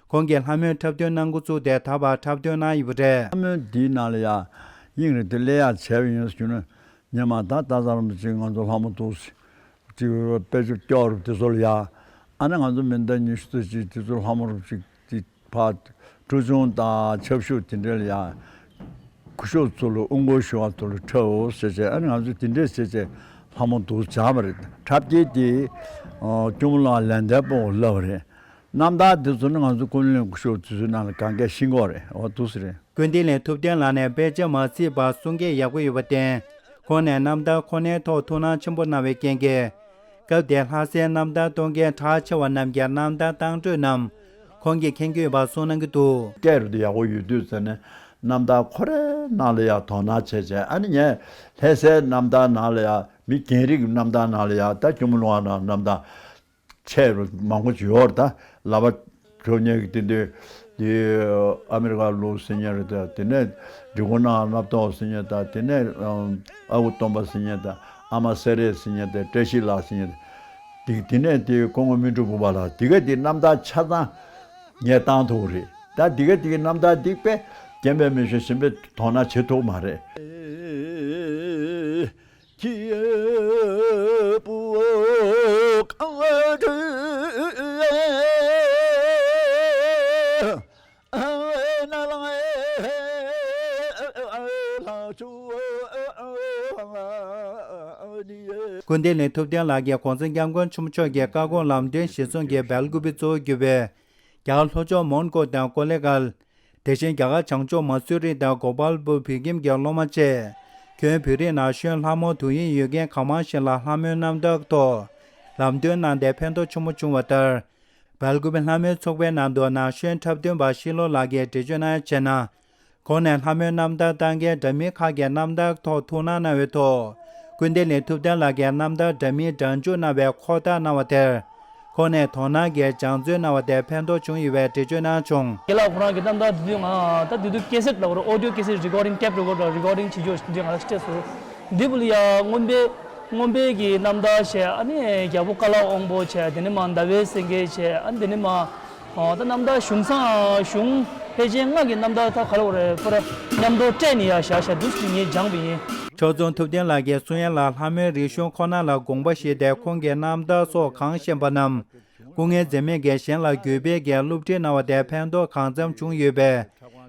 ཁོང་གིས་ལྷ་མོའི་འཁྲབ་སྟོན་གནང་འགོ་བཙུགས་ཏེ་ད་བར་འཁྲབ་སྟོན་གནང་ཡོད་པ་རེད། ལྷ་མོའི་འདིའི་ནང་ལ་ཡ་དབྱིངས་རེ་དེ་སླེབས་ཡག་བྱས་པ་ཡིན་ཟེར་གྱི་ན། ཉི་མ་ད་ད་ཙམ་ཅིག་ང་ཚོ་ལྷ་མོ་འདུག་ཅིག་དཔེ་ཆ་སྐྱོར་དེ་ཚོ་ལ་ཡ། ཨ་ནི་ང་ཚོ་མི་ཟླ་ཉི་ཤུ་ཙམ་ཅིག་དེ་ཚོ་ལྷ་མོ་རུ་ཅིག་ཅིག་ཕར་ཁྲུས་ཆུང་དང་ཆབ་ཞུགས་དེ་འདྲ་ལ་ཡ། སྐུ་ཞབས་ཚོ་ལ་དབུ་འགོ་ཞུ་བ་ཚོ་ལ་འཁྲབ་འོ་ཟེར་བྱས། ཨ་ནི་ང་ཚོ་དེ་འདྲས་བྱས་བྱས་ལྷ་མོ་འདུག་སྦྱངས་པ་རེད། འཁྲབ་སྐྱེལ་དེ་ཨ་སྐྱོར་མོ་ལགས་ལན་འདེབས་པོ་ལབ་པ་རེད། རྣམ་ཐར་འདི་ཚོ་ནི་ང་ཚོ་ཀུན་གླིང་སྐུ་ཞབས་དུས་ཚོད་ནང་ལ་གང་གས་ཤེས་ཀྱི་ཡོད་རེད། འོ་འདུག་སེ་རེད། ཀུན་བདེ་གླིང་ཐུབ་བསྟན་ལགས་ནས་དཔེ་ཆ་མ་སྲིད་པར་གསུང་སྐད་ཡག་པོ་ཡོད་པར་བརྟེན། ཁོང་ནས་རྣམ་ཐར་ཁོ་ནའི་ཐོག་ཐུགས་སྣང་ཆེན་པོ་གནང་བའི་རྐྱེན་གྱིས། སྐབས་དེར་ལྷ་སའི་རྣམ་ཐར་གཏོང་མཁན་གྲགས་ཆེ་བ་རྣམས་ཀྱི་རྣམ་ཐར་བཏང་འགྲོས་རྣམས་ཁོང་གིས་མཁྱེན་གྱི་ཡོད་པ་གསུངས་གནང་གི་འདུག་སྐད་རུ་དེ་ཡག་པོ་ཡོད་དུས་ཙམ་ནས་རྣམ་ཐར་ཁོ་རའི་ནང་ལ་ཡང་དོ་སྣང་བྱས་བྱས། ཨ་ནི་ངས་ལྷ་སའི་རྣམ་ཐར་ནང་ལ་ཡང་མི་རྒན་རིགས་ཀྱི་རྣམ་ཐར་ནང་ལ་ཡང་ད་སྐྱོར་མོ་ལུང་པ་ནང་རྣམ་ཐར། ཆེ་རུ་མང་པོ་ཅིག་ཡོད་རེད། ད་ལག་པ་གྲོ་ཉལ་གྱི་དེ་འདྲའི་དེ་ཨ་མེ་རི་ཀ་ལུགས་ཟེར་མཁན་རེད། ད་དེ་ནས་འབྲི་གུང་ནག་སྣབས་ཏོག་ཟེར་མཁན། ད་དེ་ནས་ཨ་ཁུ་སྟོན་པ་ཟེར་མཁན། ད་ཨ་མ་སེ་རེ་ཟེར་མཁན། ད་བཀྲ་ཤིས་ལགས་ཟེར་མཁན། དེ་དེ་ནས་དེ་སྐུ་ངོ་སྨིན་དྲུག་བུ་པ་ལགས། དེ་ག་དེ་རྣམ་ཐར་ཆ་ཚང་ངས་བཏང་ཐུབ་རེད། ད་དེ་ག་དེ་གི་རྣམ་ཐར་དེ་དཔེ་རྒན་པའི་མི་ཆུང་གཞོན་པས་དོ་སྣང་བྱེད་ཐུབ་མ་རེད། ཀུན་བདེ་གླིང་ཐུབ་བསྟན་ལགས་ཀྱིས་གོང་ས་སྐྱབས་མགོན་ཆེན་པོ་མཆོག་གི་བཀའ་དགོངས་ལམ་སྟོན་གཞིར་བཟུང་གིས་སྦེལ་ཀུ་པེ་གཙོ་བོར་གྱུར་པའི་རྒྱ་གར་ལྷོ་ཕྱོགས་མོན་གྷོ་དང་ཀོ་ལེ་གྷལ། དེ་བཞིན་རྒྱ་གར་བྱང་ཕྱོགས་མ་སུ་རི་དང་གོ་པལ་པུར་བོད་ཁྱིམ་གྱི་སློབ་མ་བཅས་ཁྱོན་བོད་རིགས་ན་གཞོན་ལྷ་མོ་དུས་ཡུན་ཡོད་མཁན་གང་མང་ཞིག་ལ་ལྷ་མོའི་རྣམ་ཐར་ཐོག་ལམ་སྟོན་གནང་སྟེ་ཕན་ཐོགས་ཆེན་པོ་བྱུང་བ་ལྟར། སྦེལ་ཀུ་པེ་ལྷ་མོའི་ཚོགས་པའི་ནང་དུ་ན་གཞོན་འཁྲབ་སྟོན་པ་ཤི་ལོ་ལགས་ཀྱིས་འགྲེལ་བརྗོད་གནང་ཡ་བྱས་ན། ཁོང་ནས་ལྷ་མོའི་རྣམ་ཐར་བཏང་མཁན་འདྲ་མིན་ཁག་གི་རྣམ་ཐར་ཐོག་ཐུགས་སྣང་གནང་བའི་ཐོག་ཀུན་བདེ་གླིང་ཐུབ་བསྟན་ལགས་ཀྱིས་རྣམ་ཐར་འདྲ་མིན་སྒྲ་འཇུག་གནང་བའི་ཁོ་ཐག་གནང་བ་དེར། ཁོང་ནས་དོ་སྣང་གིས་སྦྱང་བརྩོན་གནང་བ་དེ་ཕན་ཐོགས་བྱུང་ཡོད་པའི་འགྲེལ་བརྗོད་གནང་བྱུང་། རྒན་ལགས་ཁོ་རང་གི་རྣམ་ཐར་དེ་དུས་ང་ད་དེ་དུས་ཀེ་སེཊ་ལབ་དགོས་རེད། ཨོ་ཌི་ཡོ་ཀེ་སེཊ་རི་ཀོར་ཌིང་ཊེབ་རི་ཀོར་ཌར་རི་ཀོར་ཌིང་བྱེད་རྒྱུ་འདི་ང་ལ་སྤྲད་སོང་། འདི་བུ་ལ་ཡ་རྔོན་པའི་རྔོན་པའི་གི་རྣམ་ཐར་བྱས། ཨ་ནི་རྒྱལ་པོ་ཀ་ལ་དབང་པོ་བྱས། དེ་ནས་མ་ཟླ་བའི་སེང་གེ་བྱས། ཨ་ནི་དེ་ནས་མ་ཨོ་ད་རྣམ་ཐར་གཞུང་བཟང་གཞུང་ཕལ་ཆེར་ལྔ་གི་རྣམ་ཐར་ད་ག་ལ་བ་རེད་པར་མཉམ་དུ་སྤྲད་ནས་ཡ་བཞག་བཞག་འདུག་ཟེར་ངས་སྦྱངས་པ་ཡིན། ཕྱོགས་མཚུངས་ཐུབ་བསྟན་ལགས་ཀྱིས་གསུང་ཡ་ལ་ལྷ་མོའི་རིག་གཞུང་ཁོ་ན་ལ་དགོངས་པ་བཞེས་ཏེ་ཁོང་གི་རྣམ་ཐར་སོགས་གང་བཤད་པ་རྣམས། སྐུ་ངལ་འཛེམས་མེད་ཀྱིས་གཞན་ལ་གུས་པས་ཀྱིས་སློབ་ཁྲིད་གནང་བ་དེ་ཕན་ཐོགས་གང་འཚམ་བྱུང་ཡོད་པའི་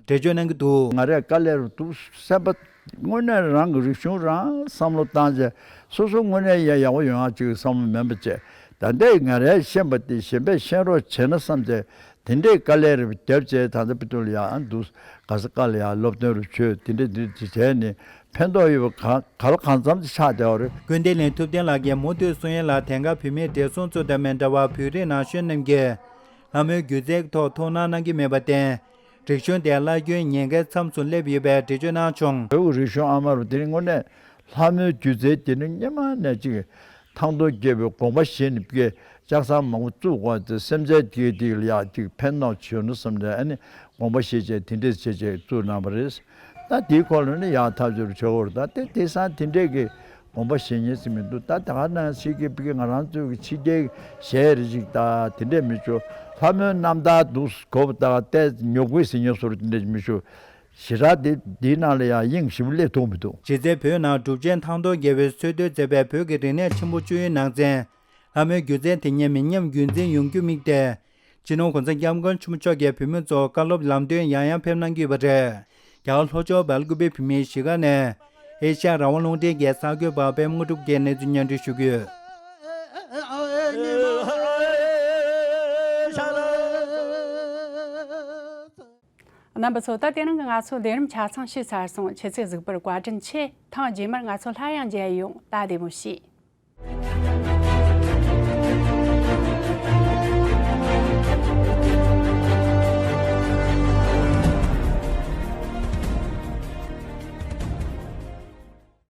འགྲེལ་བརྗོད་གནང་གི་འདུག་ང་རས་དཀའ་ལས་རུ་འདུག་སེམས་པ་དངོས་གནས་རང་གི་རིག་གཞུང་རང་བསམ་བློ་བཏང་བྱས་སོ་སོ་དངོས་གནས་ཡ་ཡག་པོ་ཡོང་ཡག་ཅིག་བསམ་བློ་མེད་པ་བྱས། ད་ལྟའི་ང་རས་ཤེས་པ་དེ་གཞན་པས་ཤེས་རོགས་བྱས་ན་བསམ་བྱས་དེ་འདྲའི་དཀའ་ལས་རེ་བརྒྱབ་བྱས། ད་ལྟ་པི་ཏོ་ལ་ཡ་ཨ་འདུག་ག་ས་ག་ལ་ཡ་སློབ་སྟོན་རུ་བྱོས། དེ་འདྲས་འདི་འདི་བྱས་ནས་ཕན་ཐོགས་ཡོད་པ་ག་ག་ལ་གང་འཚམ་ཅིག་ཆགས་བསྡད་པ་རེད། ཀུན་བདེ་གླིང་ཐུབ་བསྟན་ལགས་ཀྱིས་མུ་མཐུད་གསུང་ཡ་ལ་དེང་སྐབས་བོད་མིའི་བགྲེས་སོང་ཚོ་དང་མི་འདྲ་བར་བོད་རིགས་ན་གཞོན་རྣམས་ཀྱིས་ལྷ་མོའི་སྒྱུ་རྩལ་ཐོག་ཐུགས་སྣང་གནང་གི་མེད་པར་བརྟེན། རིག་གཞུང་དེ་བརླག་རྒྱུའི་ཉེན་ཁའི་མཚམས་སུ་སླེབས་ཡོད་པའི་འགྲེལ་བརྗོད་གནང་བྱུང་། བོད་ཀྱི་རིག་གཞུང་ཨ་མ་རུ་དེ་ནི་དངོས་གནས་ལྷ་མོའི་སྒྱུ་རྩལ་དེ་ནི་སྔོན་མ་ནས་ཅིག་ཐང་སྟོང་རྒྱལ་པོའི་དགོངས་པ་བཞེས་ནས་ཀྱི་ལྕགས་ཟམ་མང་པོ་བཙུགས་དགོས་ཏེ་སེམས་ཅན་དེའི་དེ་ལ་ཡ་ཅིག་ཕན་ཐོགས་བྱུང་ན་བསམ་ནས་ཨ་ནི་དགོངས་པ་བཞེས་བྱས་དེ་འདྲས་བྱས་བྱས་བཙུགས་གནང་བ་རེད། ད་དེའི་སྐོར་ལ་ནི་ཡག་ཐག་ཆོད་བྱེད་དགོས་རེད། ད་དེ་དེང་སང་དེ་འདྲས་ཀྱི་དགོངས་པ་བཞེས་མཁན་ཞིག་མི་འདུག་ད་ད་ག་ནང་བཞིན་གྱི་ཕ་གི་ང་རང་ཚོའི་གི་ཕྱི་རྒྱལ་གཞས་རེ་ཞིག་ད་དེ་འདྲས་མི་ཆོག་ལྷ་མོའི་རྣམ་ཐར་འདུག་གོ་བ་ད་ལྟའི་ཉོ་དགོས་ཟེར་མཁན་བཟོ་འདྲ་དེ་འདྲས་མི་ཆོག་ཞེ་དྲག་དེ་དེའི་ནང་ལ་ཡང་དབྱིངས་ཞིབ་སླེབས་ཐུབ་མི་འདུག་གཞི་རྩའི་བོད་ནང་གྲུབ་ཆེན་ཐང་སྟོང་རྒྱལ་པོས་གསོལ་སྟོན་མཛད་པའི་བོད་ཀྱི་རིག་གནས་ཆེན་པོ་བཅུ་ཡི་ནང་ཚན། ལྷ་མོའི་སྒྱུ་རྩལ་དེ་ཉིད་མི་ཉམས་རྒྱུན་འཛིན་ཡོང་རྒྱུ་དམིགས་ཏེ། སྤྱི་ནོར་༸གོང་ས་༸སྐྱབས་མགོན་ཆེན་པོ་མཆོག་གིས་བོད་མི་ཚོར་བཀའ་སློབ་ལམ་སྟོན་ཡང་ཡང་ཕེབས་གནང་གི་ཡོད་པ་རེད། རྒྱ་གར་ལྷོ་ཕྱོགས་སྦེལ་ཀུ་པེ་བོད་མིའི་གཞིས་ཀ་ནས་ཨེ་ཤ་ཡ་རང་དབང་རླུང་འཕྲིན་གྱི་གསར་འགོད་པ་པད་མ་དངོས་གྲུབ་ཀྱིས་གནས་ཚུལ་སྙན་སྒྲོན་ཞུ་གི་ཡོད། རྣམ་པ་ཚོ། ད་དེ་རིང་གི་ང་ཚོའི་ལས་རིམ་ཆ་ཚང་ཞུས་ཚར་སོང་། ཁྱེད་ཚོས་གཟིགས་པར་བཀའ་དྲིན་ཆེ། ཐེངས་རྗེས་མར་ང་ཚོ་སླར་ཡང་མཇལ་ཡོང་། ད་བདེ་མོ་བྱོས།